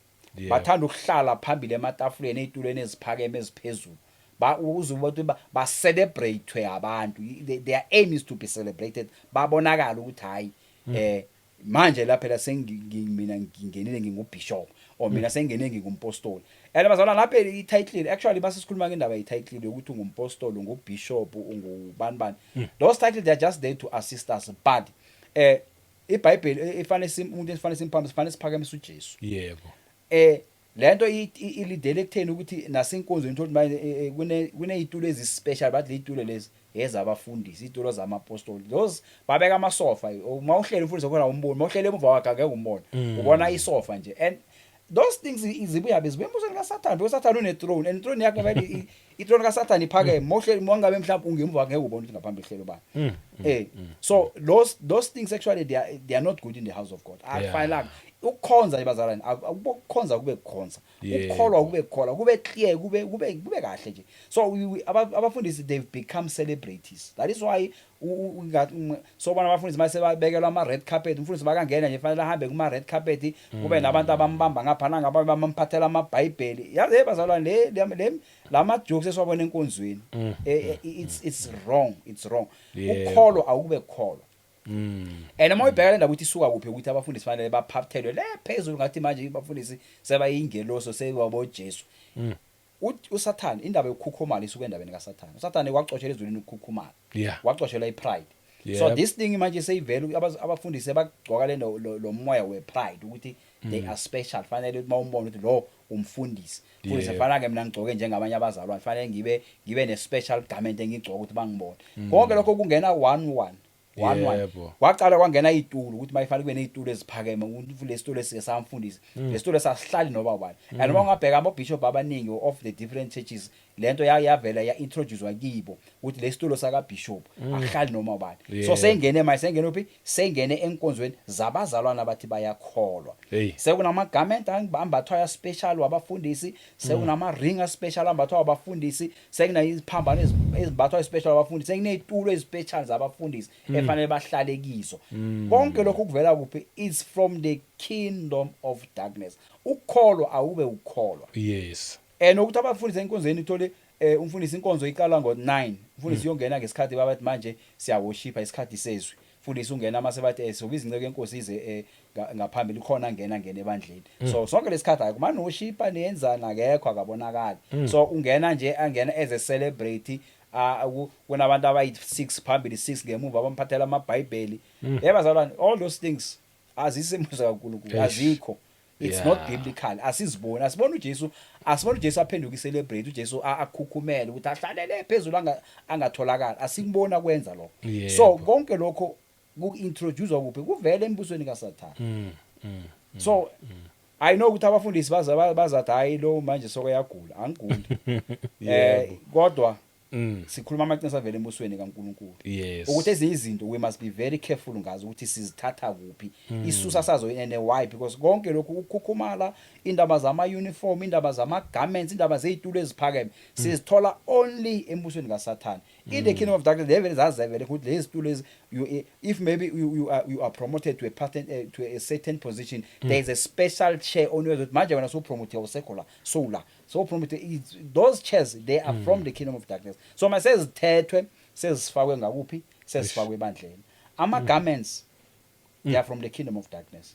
Bathanda ukuhlala phambili ematafuleni, ezitulweni eziphakeme eziphezulu, ba uze ukuthi ba celebrate abantu. Their aim is to be celebrated, babonakala ukuthi hayi, manje la phela mina ngingenile, ngingubishop, or mina sengingene ngingumpostoli. And bazalwane, lapha i-title actually, base sikhuluma ngendaba ye-title yokuthi ungumpostoli, ungubishop, ungubani bani, those titles, they are just there to assist us, but iBhayibheli ifanele umuntu efanele simphambe, sifanele siphakamise uJesu. Lento ilidele ekutheni ukuthi nasenkonzweni uthola manje kunezitulo ezispecial, bathi lezitulo lezi ezabafundisi, izitulo zamapostoli. Those babeka amasofa, uma uhleli umfundisi khona umboni, uma uhleli emuva kwakhe angeke umbone, ubona isofa nje. And those things zibuya bezibuya embusweni kaSathane, because uSathane une throne and throne yakhe vele i-throne kaSathane iphakeme. Mawuhleli, mangabe mhlawumbe ungemuva kwakhe, ngeke ubone ukuthi ngaphambili hlelo bani. So those things actually they are not good in the house of God. Akufanelanga ukukhonza nje bazalwane, ukukhonza kube kukhonza, ukukholwa kube kukholwa, kube clear, kube kahle nje. So abafundisi, they've become celebrities. That is why so bona abafundisi mase babekelwa ama red carpet, umfundisi bakangena nje fanele ahambe kuma red carpet, kube nabantu abambamba ngapha nangapha, bamamphathela amabhayibheli. Yazi hey bazalwane, le lama jokes esiwabona enkonzweni, it's wrong, it's wrong. Ukukholwa awukube kukholwa. And uma uyibheka le ndaba ukuthi isuka kuphi, ukuthi abafundisi fanele baphaphthelwe le phezulu, ngathi manje abafundisi sebayingeloso, sebabo Jesu. USathane, indaba yokukhukhumala isuka endabeni kaSathane. USathane wacoshela ezulwini ukukhukhumala. Wacoshela ipride. So this thing manje seyivela abafundisi ebagcoka le lo moya wepride ukuthi they are special, fanele ukuthi mawumbona ukuthi lo umfundisi futhi sefana ke mina ngigcoke njengabanye abazalwane, fanele ngibe ne special garment engigcoka ukuthi bangibone. Konke lokho kungena one one one one. Kwaqala kwangena izitulo, ukuthi mayifanele kube nezitulo eziphakeme, ukuthi lesitulo esisamfundisi, lesitulo sasihlali noba ubani. And uma ungabheka ama bishop abaningi of the different churches, lento yavela ya introducewa kibo ukuthi lesitulo saka bishop akuhlali noma ubani. So sengene manje, sengene uphi? Sengene enkonzweni zabazalwana abathi bayakholwa. Sekunama garment ambathwa ya special wabafundisi, sekunama ring a special ambathwa wabafundisi, sekuneziphambano ezimbathwa special wabafundisi, sekunezitulo ezispecial zabafundisi efanele bahlale kizo. Konke lokhu kuvela kuphi? Is from the kingdom of darkness. Ukukholwa awube ukukholwa. And ukuthi abafundisi enkonzweni, uthole umfundisi inkonzo iqala ngo9, umfundisi uyongena ngesikhathi babathi manje siyaworshipha, isikhathi sezwi, mfundisi ungena mase bathi sobiza inceke yenkosi ize ngaphambili khona, ngena ebandleni. So sonke lesikhathi hayi kumane worshipha niyenzana, akekho, akabonakali. So ungena nje, angena as a celebrity, kunabantu abayi6 phambili, 6 ngemuva, abamphathela amabhayibheli. Yebo bazalwane, all those things azisemusa kaNkulunkulu. Eish. Azikho. It's not biblical. Asiziboni, asibona uJesu, asibona uJesu aphenduka i-celebrate, uJesu akhukhumele ukuthi ahlalele phezulu, angatholakala. Asikubona kwenza lokho. So konke lokho ku-introduce kuphi? Kuvele embusweni kaSathane. So I know ukuthi abafundisi bazathi, "Hayi, lo manje sokoyagula." Angiguli, kodwa sikhuluma amaqiniso avela embusweni kaNkuluNkulu, ukuthi ezinye izinto we must be very careful ngazo, ukuthi sizithatha kuphi, isusa sazo and why, because konke lokhu ukukhukhumala, indaba zama uniform, indaba zama garments, indaba zezitulo eziphakeme, sizithola only embusweni kaSathane, in the kingdom of darkness. Levele zazevele ukuthi lezi zitulo lezi, if maybe you are promoted to a pattern, to a certain position, there is a special chair on you. Manje wena so promote, usekho la, so la so promote, those chairs, they are from the kingdom of darkness. So masezithethwe, sezifakwe ngakuphi? Sezifakwe ebandleni. Ama garments, they are from the kingdom of darkness.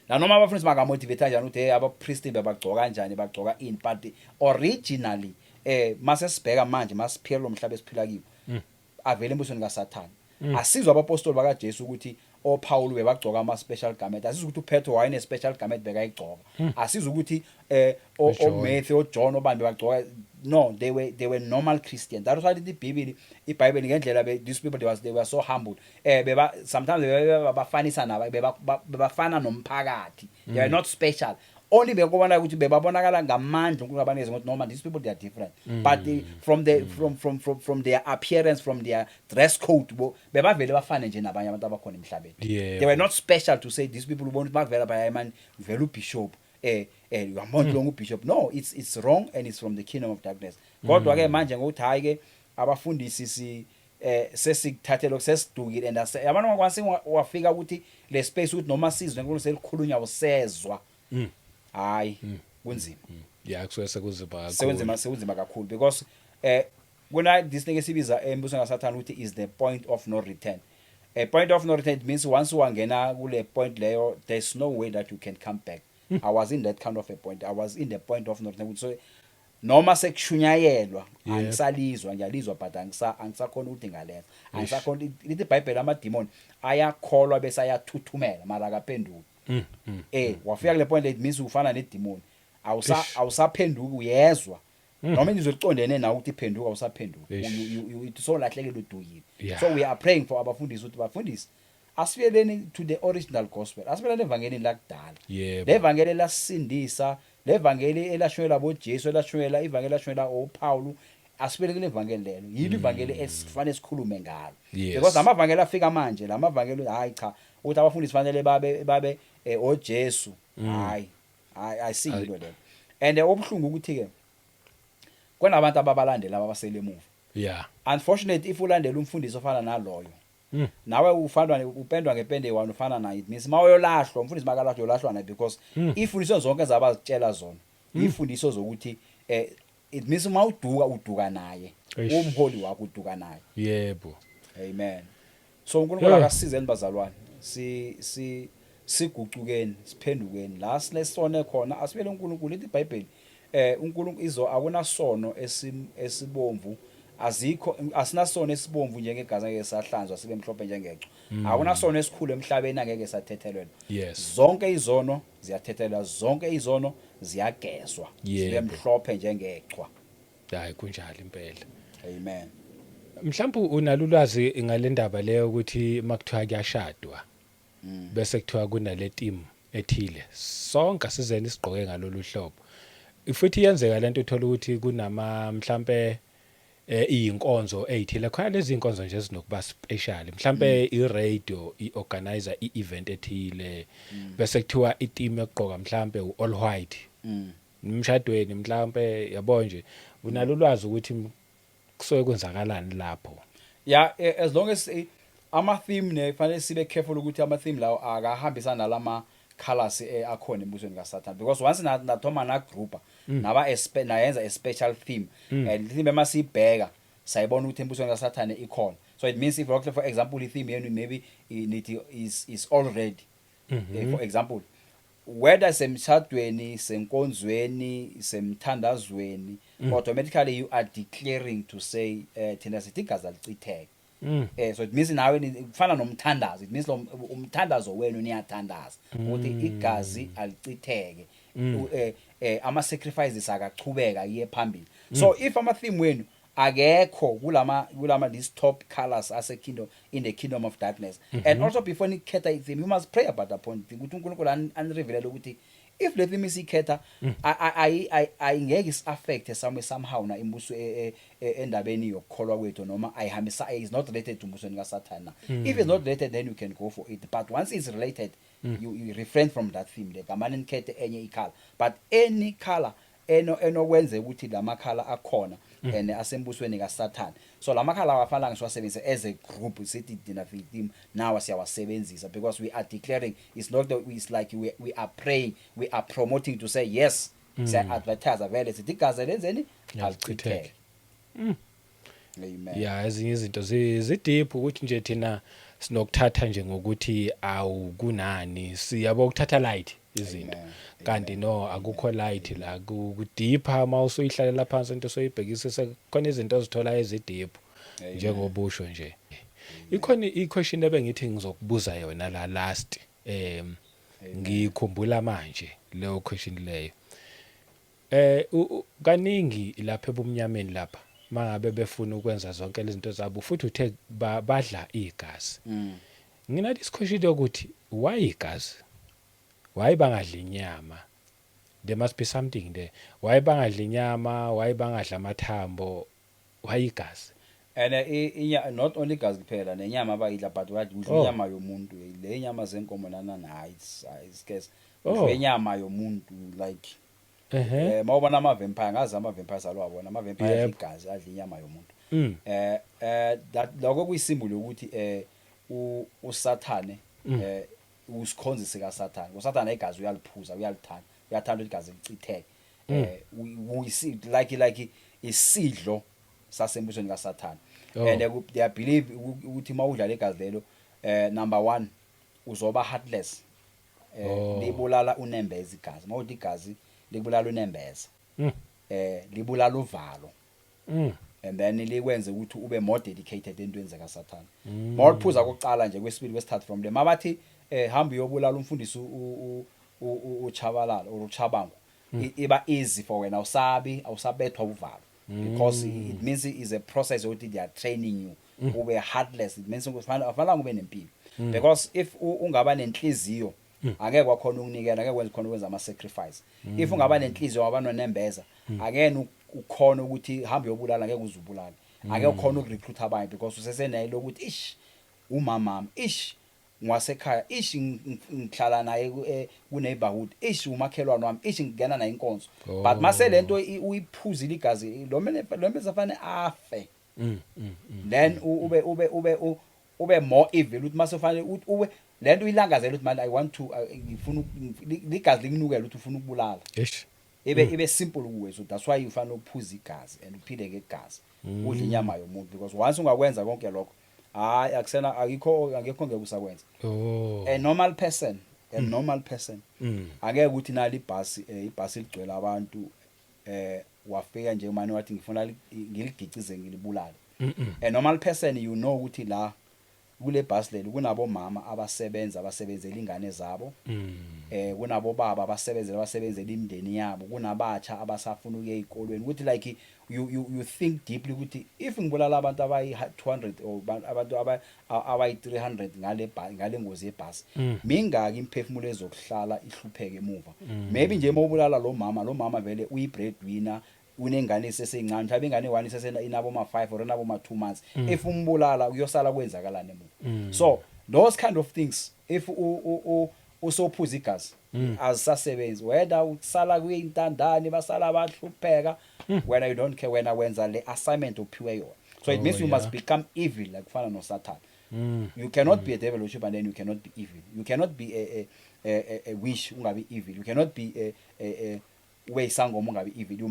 Na noma abafundisi bangamotivate kanjani ukuthi, hey, abapristi bebagcoka kanjani, bagcoka ini, but originally, mase sibheka manje, masiphila lo mhlaba esiphila kiwo, avele embusweni kaSathane. Asizwa abapostoli bakaJesu ukuthi oPaul bebagcoka ama special garment. Asizwa ukuthi uPetro wayene special garment bekayigcoka. Asizwa ukuthi uJohn. oMatthew, oJohn, obani bebagcoka. No, they were normal Christians. That was why iBhayibheli ngendlela these people, they were so humble. Beba sometimes bafanisa nabo, bebafana nomphakathi. They were not special. Only bekubona ukuthi bebabonakala ngamandla uNkulunkulu abanikeze ukuthi noma these people, they are different, but they, from the from from from from their appearance, from their dress code, bebavele bafane nje nabanye abantu abakhona emhlabeni. They were not special to say these people, ubona ukuthi bakuvela baya man, vele ubishop, uyambona lo ubishop. No, it's wrong and it's from the kingdom of darkness. Kodwa ke manje ngokuthi hayi ke, abafundisi si sesikuthathe lokho, sesidukile and yabona kwase wafika ukuthi le space ukuthi noma sizwe uNkulunkulu selikhulunywa usezwa, hayi, kunzima. Ya, kusuke sekuzima kakhulu. Sekunzima, sekunzima kakhulu, because kuna this thing esibiza embusweni kaSathane ukuthi is the point of no return. A point of no return, it means once wangena kule point leyo, there's no way that you can come back. I was in that kind of a point. I was in the point of no return. So noma sekushunyayelwa, angisalizwa, ngiyalizwa, but angisakhona ukuthi ngalenza, angisakhona. Lithi iBhayibheli amademon ayakholwa bese ayathuthumela, mara akaphenduki. Wafika kule point, it means ufana nedemon, awusa awusaphenduki. Uyezwa noma izwe licondene nawe ukuthi iphenduka, awusaphenduki. So lahlekela, udukile. So we are praying for abafundisi ukuthi bafundisi, asibuyeleni to the original gospel, asibuyeleni evangelini lakudala, levangeli elasindisa, levangeli elashwela boJesu, elashwela ivangeli, elashwela oPaul. Asibuyele kule vangeli lelo, yilo ivangeli esifanele sikhulume ngalo, because amavangeli afika manje, lamavangeli, hayi cha, ukuthi abafundisi fanele babe oJesu, hayi hayi, ayisiyilo lelo. And obuhlungu ukuthi ke kunabantu ababalandela abasele emuva. Unfortunately, if ulandela umfundisi ofana naloyo, nawe ufandwa, upendwa ngepende one, ufana naye. It means mawuyolahlwa, umfundisi makalahlwa, uyolahlwa naye, because ifundiso zonke zabazitshela zona, ifundiso zokuthi it means uma uduka, uduka naye. Umholi wakho uduka naye. Amen. So uNkulunkulu akasizeni bazalwane, si si sigucukeni, siphendukeni la sinesone khona, asibele uNkulunkulu. Lithi iBhayibheli uNkulunkulu izo akunasono esibomvu, azikho, asinasono esibomvu njengegazi angeke sahlanzwa sibe mhlophe njengechwa. Akunasono esikhulu emhlabeni angeke sathethelelwa. Zonke izono ziyathethelelwa, zonke izono ziyagezwa zibe mhlophe njengechwa. Hayi, kunjalo impela. Amen. Mhlawumbe unalo ulwazi ngale ndaba leyo ukuthi makuthiwa kuyashadwa, bese kuthiwa kunale team ethile, sonke sizeni sigqoke ngalolu hlobo. Futhi iyenzeka lento, uthola ukuthi kunama mhlambe iyinkonzo ezithile khona, lezi inkonzo nje ezinokuba special, mhlambe i-radio i-organizer i-event ethile, bese kuthiwa i-team yokugqoka mhlambe u-all white emshadweni mhlambe, yabo nje. Unalo ulwazi ukuthi kusuke kwenzakalani lapho? Yeah, as long as ama theme ne fanele sibe careful ukuthi ama theme lawo akahambisana nalama colors akhona embusweni kaSatan, because once nathoma na groupa naba nayenza a special theme and theme emasibheka sayibona ukuthi embusweni kaSatan ikhona. So it means if for example i theme yenu maybe nithi is already, for example, whether semshadweni, senkonzweni, semthandazweni, automatically you are declaring to say, thina sithi igazi alicitheke. So it means nawe kufana nomthandazo. It means lo umthandazo wenu, niyathandaza ukuthi igazi alicitheke, ama sacrifices akachubeka iye phambili. So if ama theme wenu akekho kulama these top colors ase kingdom, in the kingdom of darkness, and also before nikhetha i-theme, you must pray about that point, ukuthi uNkulunkulu anirevealele ukuthi if le theme isikhetha ayingeke isi-affect somewhere somehow na imbuso endabeni yokukholwa kwethu, noma ayihambisa, is not related to umbusweni kaSathana na. If it's not related, then you can go for it, but once it's related, you refrain from that theme le, kamane nikhethe enye i-color. But any color enokwenza ukuthi lama color akhona and asembusweni kaSathana, so lama color awafanele siwasebenzise as a group, sithi thina team now siyawasebenzisa because we are declaring. It's not that, it's like we are praying, we are promoting to say yes, siya advertise vele, sithi igazi lenzeni? Alichitheke. Alichitheke. Amen. Ya, ezinye izinto zi-deep ukuthi nje thina sinokuthatha nje ngokuthi awukunani, siyabo, ukuthatha light izinto. Amen. Kanti no, akukho light la, ku-deep. Uma usuyihlalela phansi into, soyibhekisisa, khona izinto ozithola ezi-deep. Amen. Njengobusho nje, ikhona i-question ebengithi ngizokubuza yona la last, ngikhumbula manje leyo question leyo. Kaningi lapha ebumnyameni lapha, mangabe befuna ukwenza zonke lezi zinto zabo, futhi uthe badla igazi, nginathi isikhweshilo yokuthi why igazi, why bangadli inyama? There must be something there. Why bangadli inyama? Why bangadla amathambo? Why igazi? And not only igazi kuphela, nenyama abayidla, but wadla, udla inyama yomuntu. Le inyama zenkomo nana, hayi, it's scarce. Udla inyama yomuntu, like mawubona ama vampire, ngazi ama vampires alwabona ama vampire adla igazi, adla inyama yomuntu. That lokho kuyisymbol yokuthi uSathane, usikhonzi sika Sathane, uSathane igazi uyaliphuza, uyalithanda, uyathanda ukuthi igazi licitheke. Uyisi like isidlo sasembusweni kaSathane. And they believe ukuthi mawudla legazi lelo, number 1, uzoba heartless. Libulala unembeza igazi. Mawudla igazi, libulala unembeza. Libulala uvalo. And then likwenze ukuthi ube more dedicated entweni zakaSathane. Mawuliphuza kokuqala nje, kwesibili, kwesithathu, from there mabathi hamba uyobulala umfundisi uChabalala or uChabango, iba easy for wena, awusabi, awusabethwa uvalo, because it means is a process ukuthi they are training you ube heartless. It means ukuthi afanele ube nempilo, because if ungaba nenhliziyo, angeke kwakhona ukunikela, angeke wenze khona ukwenza ama sacrifice. If ungaba nenhliziyo, waba nonembeza, angeke ukhona ukuthi hamba uyobulala, angeke uzubulala, angeke ukhona ukurecruit abanye, because usesenayo lokuthi ish, umama, ish, ngwasekhaya, ish, ngihlala naye ku neighborhood, ish, umakhelwane wami, ish, ngingena naye inkonzo. But mase lento uyiphuzile igazi, lo mele safane afe, then ube more evil, ukuthi mase ufanele ube lento uyilangazela ukuthi manje I want to ngifuna ligazi likunukela ukuthi ufuna ukubulala. Ibe simple kuwe. So that's why ufanele ukuphuza igazi and uphile ngegazi, udle inyama yomuntu, because once ungakwenza konke lokho, hayi, akusena, akikho, akekho ngeke usakwenza. A normal person angeke ukuthi nali ibhasi, ibhasi ligcwele abantu, wafika nje manje wathi ngifuna ngiligicize, ngilibulale. A normal person, you know ukuthi la kule bhasi leli kunabomama abasebenza, abasebenzela ingane zabo, kunabo baba abasebenzela imindeni yabo, kunabatsha abasafuna ukuya ezikolweni, ukuthi like you think deeply ukuthi if ngibulala abantu abayi 200 or abantu abayi 300 ngale ngozi yebhasi, mingaki imphefumulo ezokuhlala ihlupheke emuva? Maybe nje mawubulala lo mama vele uyi breadwinner, unengane esesencane, mhlawumbe ingane one isese inabo ma 5 or inabo ma 2 months. If umbulala, kuyosala kwenzakalani emuva? So those kind of things, if usophuza igazi, azisasebenzi. Whether usala kuyintandane, basala bahlupheka, wena you don't care, wena wenza le assignment ophiwe yona. So it means you must become evil like kufana noSathane. You cannot be a devil worshipper and then you cannot be evil. You cannot be a witch ungabi evil. You cannot be a ube isangoma ungabi evil. You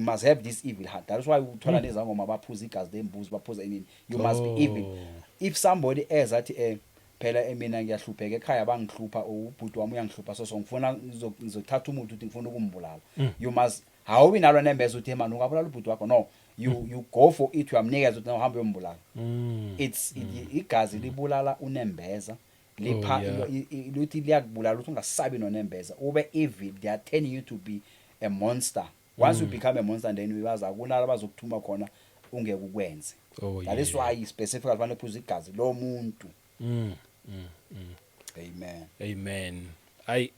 must have this evil heart. That's why uthola nezangoma baphuza igazi lembuzi, baphuza inini. You must be evil. If somebody eza athi phela mina ngiyahlupheka ekhaya, bangihlupha, ubhuti wami uyangihlupha, so ngifuna ngizothatha umuntu ukuthi ngifuna ukumbulala, you must, awubi nalo nembeza ukuthi man, ungabulala ubhuti wakho. No. You go for it, uyamnikeza ukuthi uhambe uyombulala. It's igazi libulala unembeza, lipha luthi liyakubulala ukuthi ungasabi nonembeza, ube evil. They are turning you to be a monster. Once you become a monster, then uyazi akunala bazokuthuma khona ungeke ukwenze. That is why specifically fanele uphuze igazi lomuntu. Amen. Amen. Ay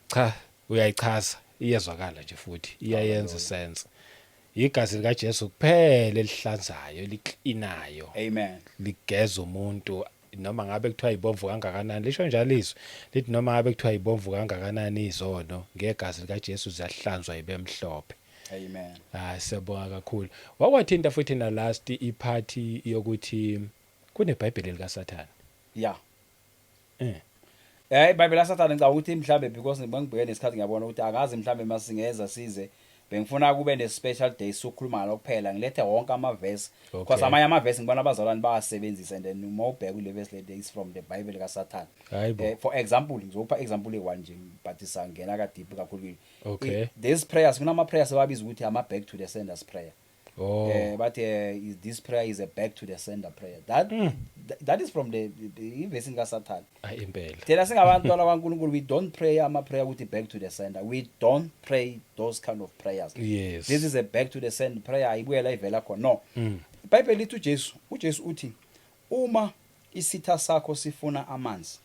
cha, uyayichaza, iyezwakala nje futhi iyayenza sense. Igazi lika Jesu kuphela elihlanzayo, eliklinayo. Amen. Ligeza umuntu noma ngabe kuthiwa ibomvu kangakanani. Lisho njalo izwi lithi noma ngabe kuthiwa ibomvu kangakanani izono, ngegazi lika Jesu ziyahlanzwa ibe mhlophe. Amen. Ah, siyabonga kakhulu. Wakwathinta futhi na last ipart yokuthi kuneBhayibheli lika Sathane. IBhayibheli laSathane, ngicabanga ukuthi mhlambe because ngibheke nesikhathi, ngiyabona ukuthi akazi mhlambe masingeza size, bengifuna kube ne special day sokukhuluma ngalo kuphela, ngilethe wonke ama verse, because amanye ama verse ngibona abazalwane bayasebenzisa and then uma ubheka kule verse le is from the Bible kaSathane. Hayibo. For example, ngizopha example eyi-one nje, but sangena ka deep kakhulu. These prayers, kunama prayers ababiza ukuthi ama back to the senders prayer. But this prayer is a back to the sender prayer. That is from the ivesi kaSathane. Ayi impela. Thina singabantwana kaNkulunkulu, we don't pray ama prayer ukuthi back to the sender. We don't pray those kind of prayers. This is a back to the sender prayer, ayibuyela ivela khona. No. IBhayibheli lithi uJesu uthi uma isitha sakho sifuna amanzi,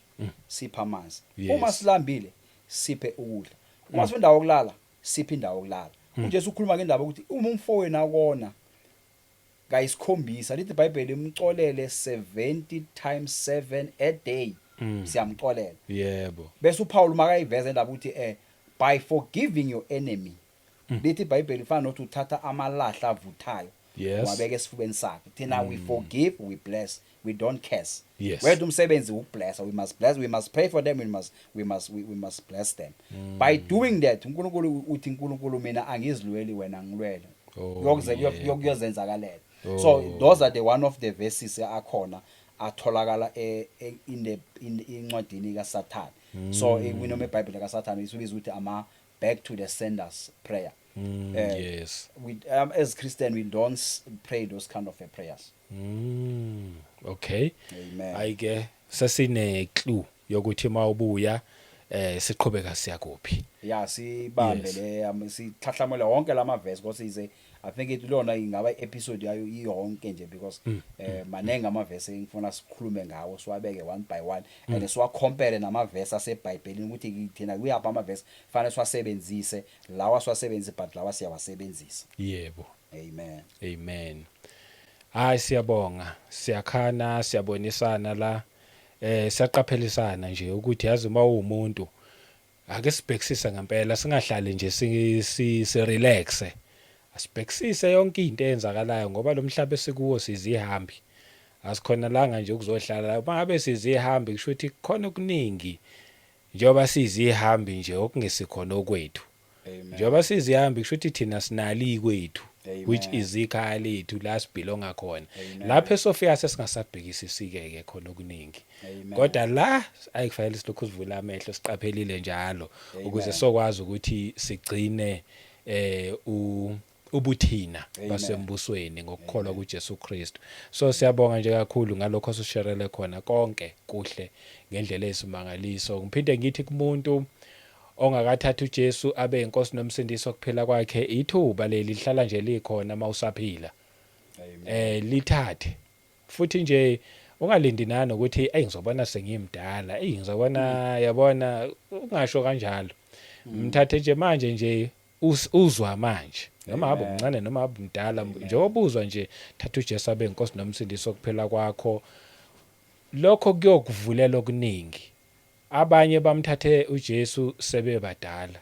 sipha amanzi. Uma silambile, siphe ukudla. Uma sifuna indawo yokulala, siphe indawo yokulala. UJesu ukhuluma ngendaba ukuthi uma umfowenu akona kayisikhombisa, lithi iBhayibheli imxolele 70 times 7 a day. Siyamxolela. Bese uPaul makayiveza indaba ukuthi by forgiving your enemy, lithi iBhayibheli ifana nokuthi uthatha amalahla avuthayo wabeka esifubeni sakhe. Thina we forgive, we bless, we don't curse. Wethu umsebenzi ukublessa. We must bless, we must pray for them, we must bless them. By doing that, uNkulunkulu uthi, uNkulunkulu, mina angizilweli, wena ngilwele. Yokuze kuyozenzakalela. So those are the one of the verses akhona atholakala in incwadini kaSathane. So kunoma iBhayibheli kaSathane isibiza ukuthi ama back to the senders prayer. We as Christian, we don't pray those kind of prayers. Okay. Amen. Ayike sesine clue yokuthi mawubuya siqhubeka siyakuphi. Ya, sibambe le sihlahlamule wonke lama verse because is a I think it lona ingaba episode yayo iyonke nje because manengi ama verse engifuna sikhulume ngawo, siwabeke one by one and siwa compare nama verse aseBhayibhelini ukuthi thina kuyapha ama verse fanele siwasebenzise, lawa siwasebenzise, but lawa siyawasebenzisa. Amen. Amen. Hayi siyabonga. Siyakhana, siyabonisana la. Siyaqaphelisana nje ukuthi yazi uma uwumuntu ake sibhekisise ngempela, singahlali nje si relax. Asibhekisise yonke into eyenzakalayo ngoba lo mhlaba esikuwo sizihambi. Asikhona langa nje ukuzohlala. Mangabe sizihambi kusho ukuthi khona okuningi njengoba sizihambi nje okungesikhona okwethu. Amen. Njengoba sizihambi kusho ukuthi thina sinali kwethu which Amen. is ikhaya lethu la sibelonga khona. Amen. Lapho esofika sesingasabhekisisi ke khona okuningi. Amen. Kodwa la ayikufanele silokhu sivula amehlo, siqaphelile njalo ukuze Amen. sokwazi ukuthi sigcine eh ubuthina Amen. basembusweni ngokukholwa kuJesu Kristu. So siyabonga nje kakhulu ngalokho osisherele khona, konke kuhle ngendlela eyisimangaliso. Ngiphinde ngithi kumuntu ongakathatha uJesu abe inkosi nomsindisi wokuphila kwakhe, ithuba leli lihlala nje likhona mawusaphila. Amen. Lithathe futhi nje, ungalindi nani ukuthi ey ngizobona sengimdala, ey ngizobona, yabona, ungasho kanjalo. Mthathe nje manje nje uzwa manje noma ngabe Amen. umncane noma ngabe umdala, njengoba uzwa nje, thatha uJesu abe inkosi nomsindisi wokuphila kwakho. Lokho kuyokuvulela okuningi. Abanye bamthathe uJesu sebebadala,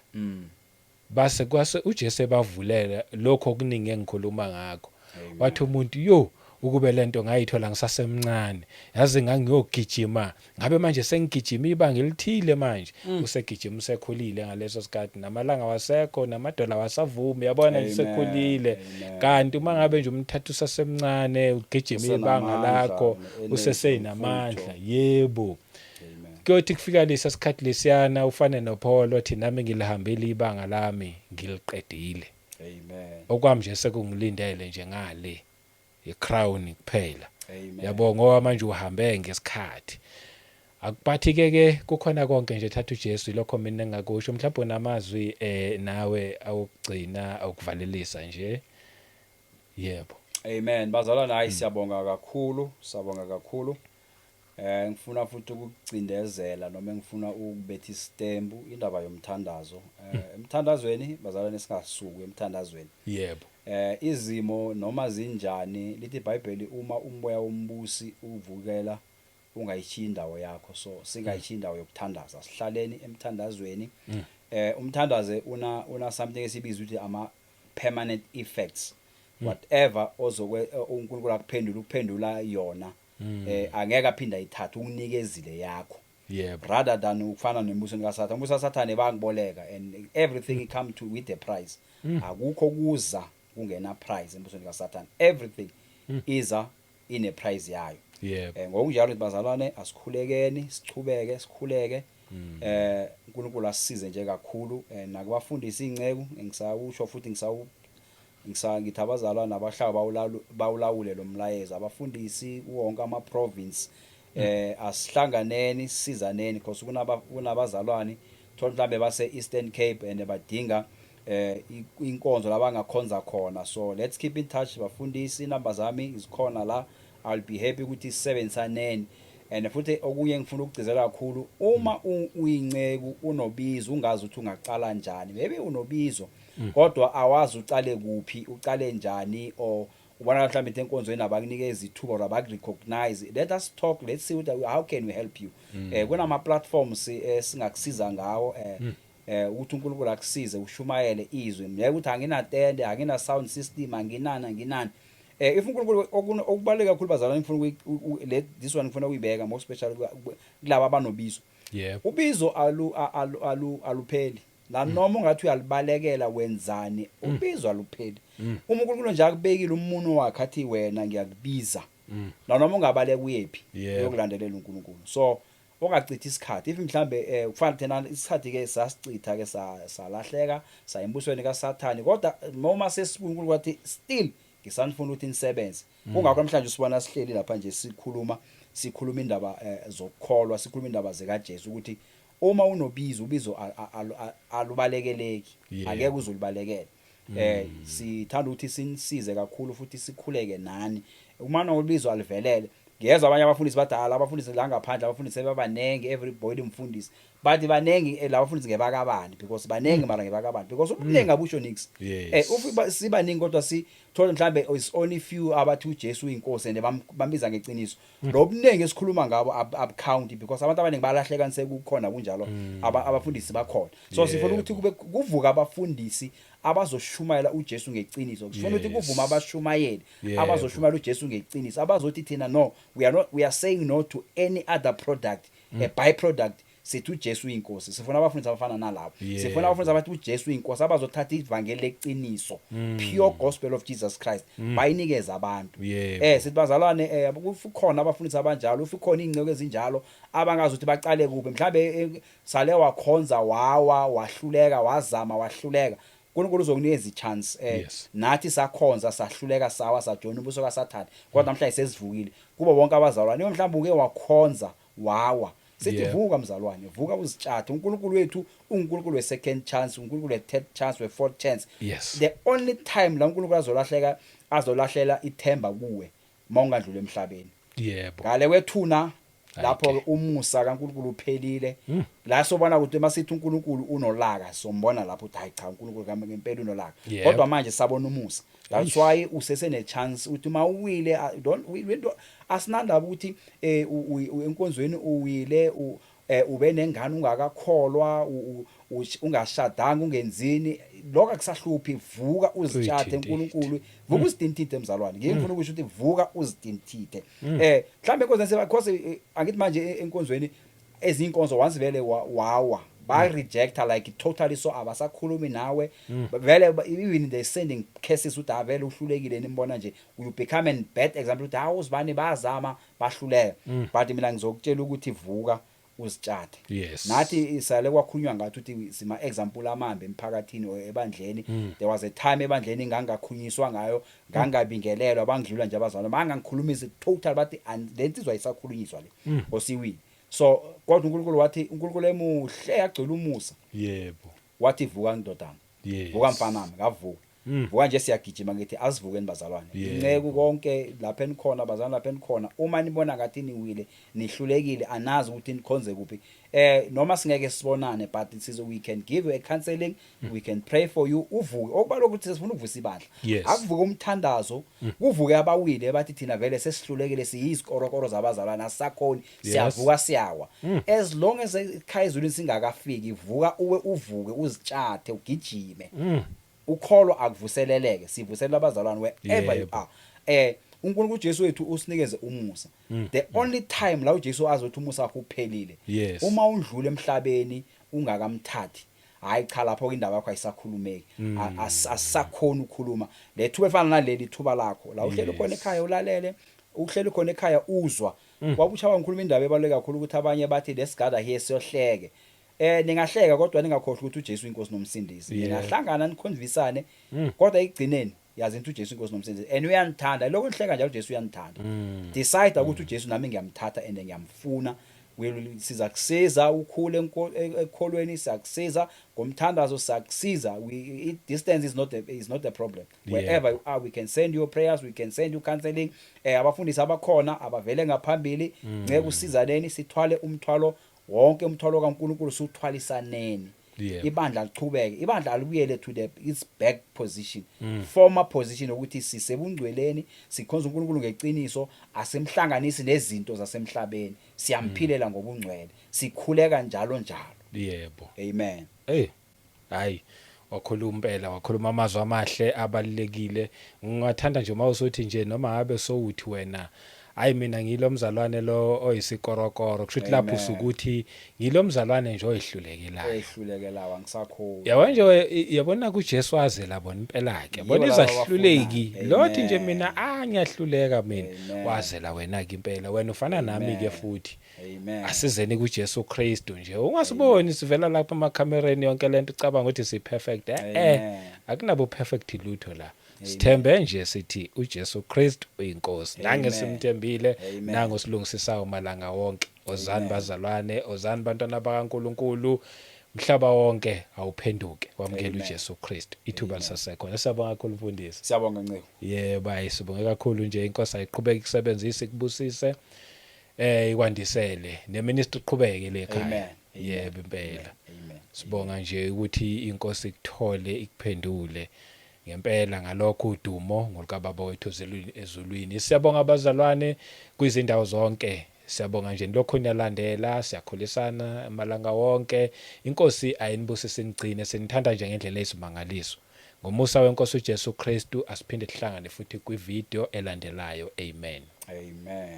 base kwase uJesu ebavulela lokho okuningi engikhuluma ngakho. Wathi umuntu, yo, ukube lento ngayithola ngisasemncane, yazi ngangiyogijima, ngabe manje sengigijima ibanga elithile manje. Usegijima usekhulile ngaleso sikhathi, namalanga wasekho, namadola wasavumi, yabona nje, Amen. sekhulile. Amen. Kanti uma ngabe nje umthatha usasemncane, ugijima ibanga Usenamandla, lakho, ne-energy, usesenamandla, umfutho. yebo. Amen. Kuyothi kufika lesa sikhathi lesiyana ufane noPaul othi, nami ngilihambile ibanga lami, ngiliqedile. Amen. Okwami nje sekungilindele nje ngale icrown kuphela. Amen. Yabo, ngoba manje uhambe ngesikhathi. Akubathi ke ke kukhona konke nje, thatha uJesu. Lokho mina engakusho. Mhlawumbe unamazwi nawe awukugcina, awukuvalelisa nje, yebo. Amen, bazalwane. Hayi, siyabonga kakhulu, siyabonga kakhulu. Ngifuna futhi ukucindezela noma ngifuna ukubetha istembu indaba yomthandazo. Emthandazweni bazalwane, singasuki emthandazweni. Izimo noma zinjani, lithi iBhayibheli uma umoya wombusi uvukela, ungayishiya indawo yakho. So singayishiya indawo yokuthandaza, sihlaleni emthandazweni. Umthandaze una something esibiza ukuthi ama permanent effects. Whatever ozokwe uNkulunkulu akuphendula, ukuphendula yona, angeke aphinda ayithathe, ukunikezile yakho, rather than ukufana nembuso kaSathane. Umbuso kaSathane bangiboleka and everything come to with a price. Akukho kuza kungena price embusweni kaSathane. Everything iza ine price yayo. Ngokunjalo bazalwane, asikhulekeni, sichubeke sikhuleke. UNkulunkulu asisize nje kakhulu. Nakubafundisi, inceku, ngisawusho futhi ngithi abazalwane abahlaba bawulawule lo mlayezo, abafundisi wonke ama province, asihlanganeni, sisizaneni, because kunabazalwane thola mhlambe base Eastern Cape and badinga inkonzo labangakhonza khona. So let's keep in touch, bafundisi. Inamba zami izikhona la. I'll be happy ukuthi sisebenzisaneni. And futhi okunye ngifuna ukugcizela kakhulu, uma uyinceku, unobizo, ungazi ukuthi ungaqala njani, maybe unobizo kodwa awazi ucale kuphi, ucale njani, or ubona mhlawumbe into enkonzweni abakunikeza ithuba or abakurecognize, let us talk, let's see ukuthi how can we help you. Kunama platforms singakusiza ngawo ukuthi uNkulunkulu akusize ushumayele izwi. Ngeke ukuthi anginatende, angina sound system, anginani, anginani. If uNkulunkulu okubaluleke kakhulu bazalwane, ngifuna le this one ngifuna ukuyibeka more special kulaba abanobizo. Ubizo alu alu alu alupheli. Nanoma ungathi uyalibalekela, wenzani, ubizo alupheli. Uma uNkulunkulu nje akubekile umuno wakhe, athi wena ngiyakubiza, nanoma ungabaleka uyephi, uyokulandelela uNkulunkulu. So ungachithi isikhathi. If mhlambe kufana thina isikhathi ke sasichitha ke, salahleka, sayimbusweni kaSathane, kodwa noma sesibunkulunkulu wathi still ngisanifuna ukuthi nisebenze. Kungakho namhlanje usibona sihleli lapha nje, sikhuluma indaba zokukholwa, sikhuluma indaba zikaJesu, ukuthi uma unobizo, ubizo alubalekeleki. Angeke uzulibalekele. Sithanda ukuthi sinisize kakhulu futhi sikhuleke nani uma nobizo alivelele. Ngiyezwa abanye abafundisi badala, abafundisi la ngaphandle, abafundisi sebabanengi, everybody umfundisi, bathi banengi laba bafundisi ngebakabani, because banengi, mara ngebakabani? Because ubuningi abusho nix. Uf sibaningi kodwa sithola mhlambe is only few abathi uJesu uyinkosi and bambiza ngeqiniso. Lo buningi esikhuluma ngabo abucount because abantu abaningi balahleka sekukhona kunjalo, abafundisi bakhona. So sifuna ukuthi kube kuvuka abafundisi abazoshumayela uJesu ngeqiniso. Sifuna ukuthi kuvuma abashumayeli abazoshumayela uJesu ngeqiniso, abazothi thina no, we are not, we are saying no to any other product, a byproduct. Sithi uJesu uyinkosi. Sifuna abafundisi abafana nalabo. Sifuna abafundisi abathi uJesu uyinkosi, abazothatha ivangeli leqiniso, pure gospel of Jesus Christ, bayinikeze abantu. Sithi bazalwane, kukhona abafundisi abanjalo, ufikhona ingcebo ezinjalo abangazi ukuthi baqale kuphi. Mhlambe sale wakhonza, wawa, wahluleka, wazama, wahluleka, uNkulunkulu uzokunikeza ichance. Nathi sakhonza, sahluleka, sawa, sajoyina umbuso kaSathane, kodwa namhlanje sesivukile. Kubo bonke abazalwane, mhlawumbe uke wakhonza, wawa, sithi vuka mzalwane, vuka uzitshathe. UNkulunkulu wethu uNkulunkulu we-second chance, uNkulunkulu we-third chance, we-fourth chance. The only time la uNkulunkulu azolahleka, azolahlela ithemba kuwe, mawungadlula emhlabeni. Ngale kwethuna lapho umusa kaNkulunkulu uphelile. La sobona ukuthi masithi uNkulunkulu unolaka, sombona lapho ukuthi hayi cha, uNkulunkulu ngempela unolaka. Kodwa manje sabona umusa. That's why usesene chance ukuthi mawuwile, don't we don't, asinandaba ukuthi enkonzweni uwile, ube nengane ungakakholwa, ungashadanga, ungenzini, lokho akusahluphi. Vuka uzitshathe. Uyithintithe. uNkulunkulu, vuka uzithintithe mzalwane. Ngeke ngifuna ukusho ukuthi vuka uzithintithe. Mhlambe enkonzweni seba because angithi manje enkonzweni ezinkonzo, once vele wawa, ba rejecta like totally, so abasakhulumi nawe vele. Even they sending cases ukuthi avele uhlulekile, nimbona nje, you become a bad example ukuthi hawu, uzibani bazama bahluleka. But mina ngizokutshela ukuthi vuka. Uzitshathe. Yes. Nathi isale kwakhulunywa ngathi ukuthi sima example amambe emphakathini or ebandleni. There was a time ebandleni ngangakhunyiswa ngayo, ngangabingelelwa, bangidlula nje abazalwane, bangangikhulumisi total, bathi le nsizwa ayisakhulunyiswa le osiwini. So kodwa uNkulunkulu wathi, uNkulunkulu emuhle yagcwele umusa, wathi, "Vuka ndodana." "Vuka mfanami." Ngavuka. Vuka nje, siyagijima. Ngithi asivukeni bazalwane. Inceku konke lapha enikhona, bazalwane, lapha enikhona, uma nibona ngathi niwile, nihlulekile, anazi ukuthi nikhonze kuphi, noma singeke sibonane, but sizo we can give you a counseling, we can pray for you, uvuke. Okubalulekile ukuthi sifuna ukuvusa ibandla. Akuvuke umthandazo, kuvuke abawile, bathi thina vele sesihlulekile, siyizikorokoro zabazalwane, asisakhoni. Siyavuka, siyawa. As long as ekhaya ezulwini singakafiki, vuka uwe, uvuke, uzitshathe, ugijime. Ukholo akuvuseleleke, sivuselela abazalwane wherever you are. UNkulunkulu Jesu wethu usinikeze umusa. The only time la uJesu azi ukuthi umusa wakho uphelile, uma undlula emhlabeni ungakamthathi, hayi cha, lapho indaba yakho ayisakhulumeki. Asisakhona ukukhuluma. Lethuba efana naleli thuba lakho la uhleli khona ekhaya, ulalele, uhleli khona ekhaya uzwa kwabutsha ngikhuluma indaba ebaluleke kakhulu, ukuthi abanye bathi, "Let's gather here siyohleke." Ningahleka, kodwa ningakhohlwa ukuthi uJesu inkosi nomsindisi. Ningahlangana nikhonzisane, kodwa ekugcineni yazi ukuthi uJesu inkosi nomsindisi and uyanithanda. Lokho nihleka njalo, uJesu uyanithanda. Decide ukuthi uJesu nami ngiyamthatha and ngiyamfuna. Siza kusiza ukhule ekholweni, siyakusiza ngomthandazo, siyakusiza. Distance is not a problem. Wherever you are, we can send you prayers, we can send you counseling. Abafundisi abakhona abavele ngaphambili, ngeke usizaneni, sithwale umthwalo wonke, umthwalo kaNkuluNkulu siwuthwalisaneni. Ibandla lichubeke, ibandla alibuyele to the its back position, former position, ukuthi sisebungcweleni, sikhonza uNkulunkulu ngeqiniso, asemhlanganisi nezinto zasemhlabeni, siyamphilela ngobungcwele, sikhuleka njalo njalo. Amen. Hey, hayi, wakhuluma impela, wakhuluma amazwi amahle abalulekile. Ngingathanda nje mawusothi nje noma ngabe sowuthi wena, hayi, mina ngilo mzalwane lo oyisikorokoro, kusho ukuthi lapho Amen. usukuthi ngilo mzalwane nje oyihlulekelayo. Ehlulekelayo, angisakhoni. Yabo nje, yabona kuJesu wazela bona impela ke, yabona Yibo laba izahluleki abafunayo. lothi nje Amen. mina, ah, ngiyahluleka mina. Amen. Wazela wena ke impela, wena ufana nami ke Amen. futhi. Amen. Asizeni kuJesu Kristu nje. Ungasiboni sivela lapha emakhamereni, yonke lento, ucabanga ukuthi si perfect. Amen. Akunabo perfect lutho la. Sithembe nje, sithi uJesu Kristu uyinkosi, nange Amen. simthembile, Amen. nango silungisisayo malanga wonke. Ozani Amen. bazalwane, ozani bantwana bakaNkuluNkulu, mhlaba wonke awuphenduke wamukele Amen. uJesu Kristu, ithuba Amen. lisasekhona. Siyabonga kakhulu, mfundisi. Siyabonga, ncebo. Yebo, hayi, sibonge kakhulu nje. Inkosi ayiqhubeke ikusebenzise, ikubusise, ikwandisele neministry, iqhubeke le ekhaya. Amen. Amen. Yebo impela. Amen. Sibonga nje ukuthi inkosi ikuthole, ikuphendule ngempela ngalokho. Udumo ngolukababa wethu ezulwini. Siyabonga abazalwane kwizindawo zonke, siyabonga nje lokho niyalandela, siyakhulisana malanga wonke. Inkosi ayinibusise, nigcine. Sinithanda nje ngendlela eyisimangaliso. Ngomusa wenkosi uJesu Kristu, asiphinde sihlangane futhi kwivideo elandelayo. Amen. Amen.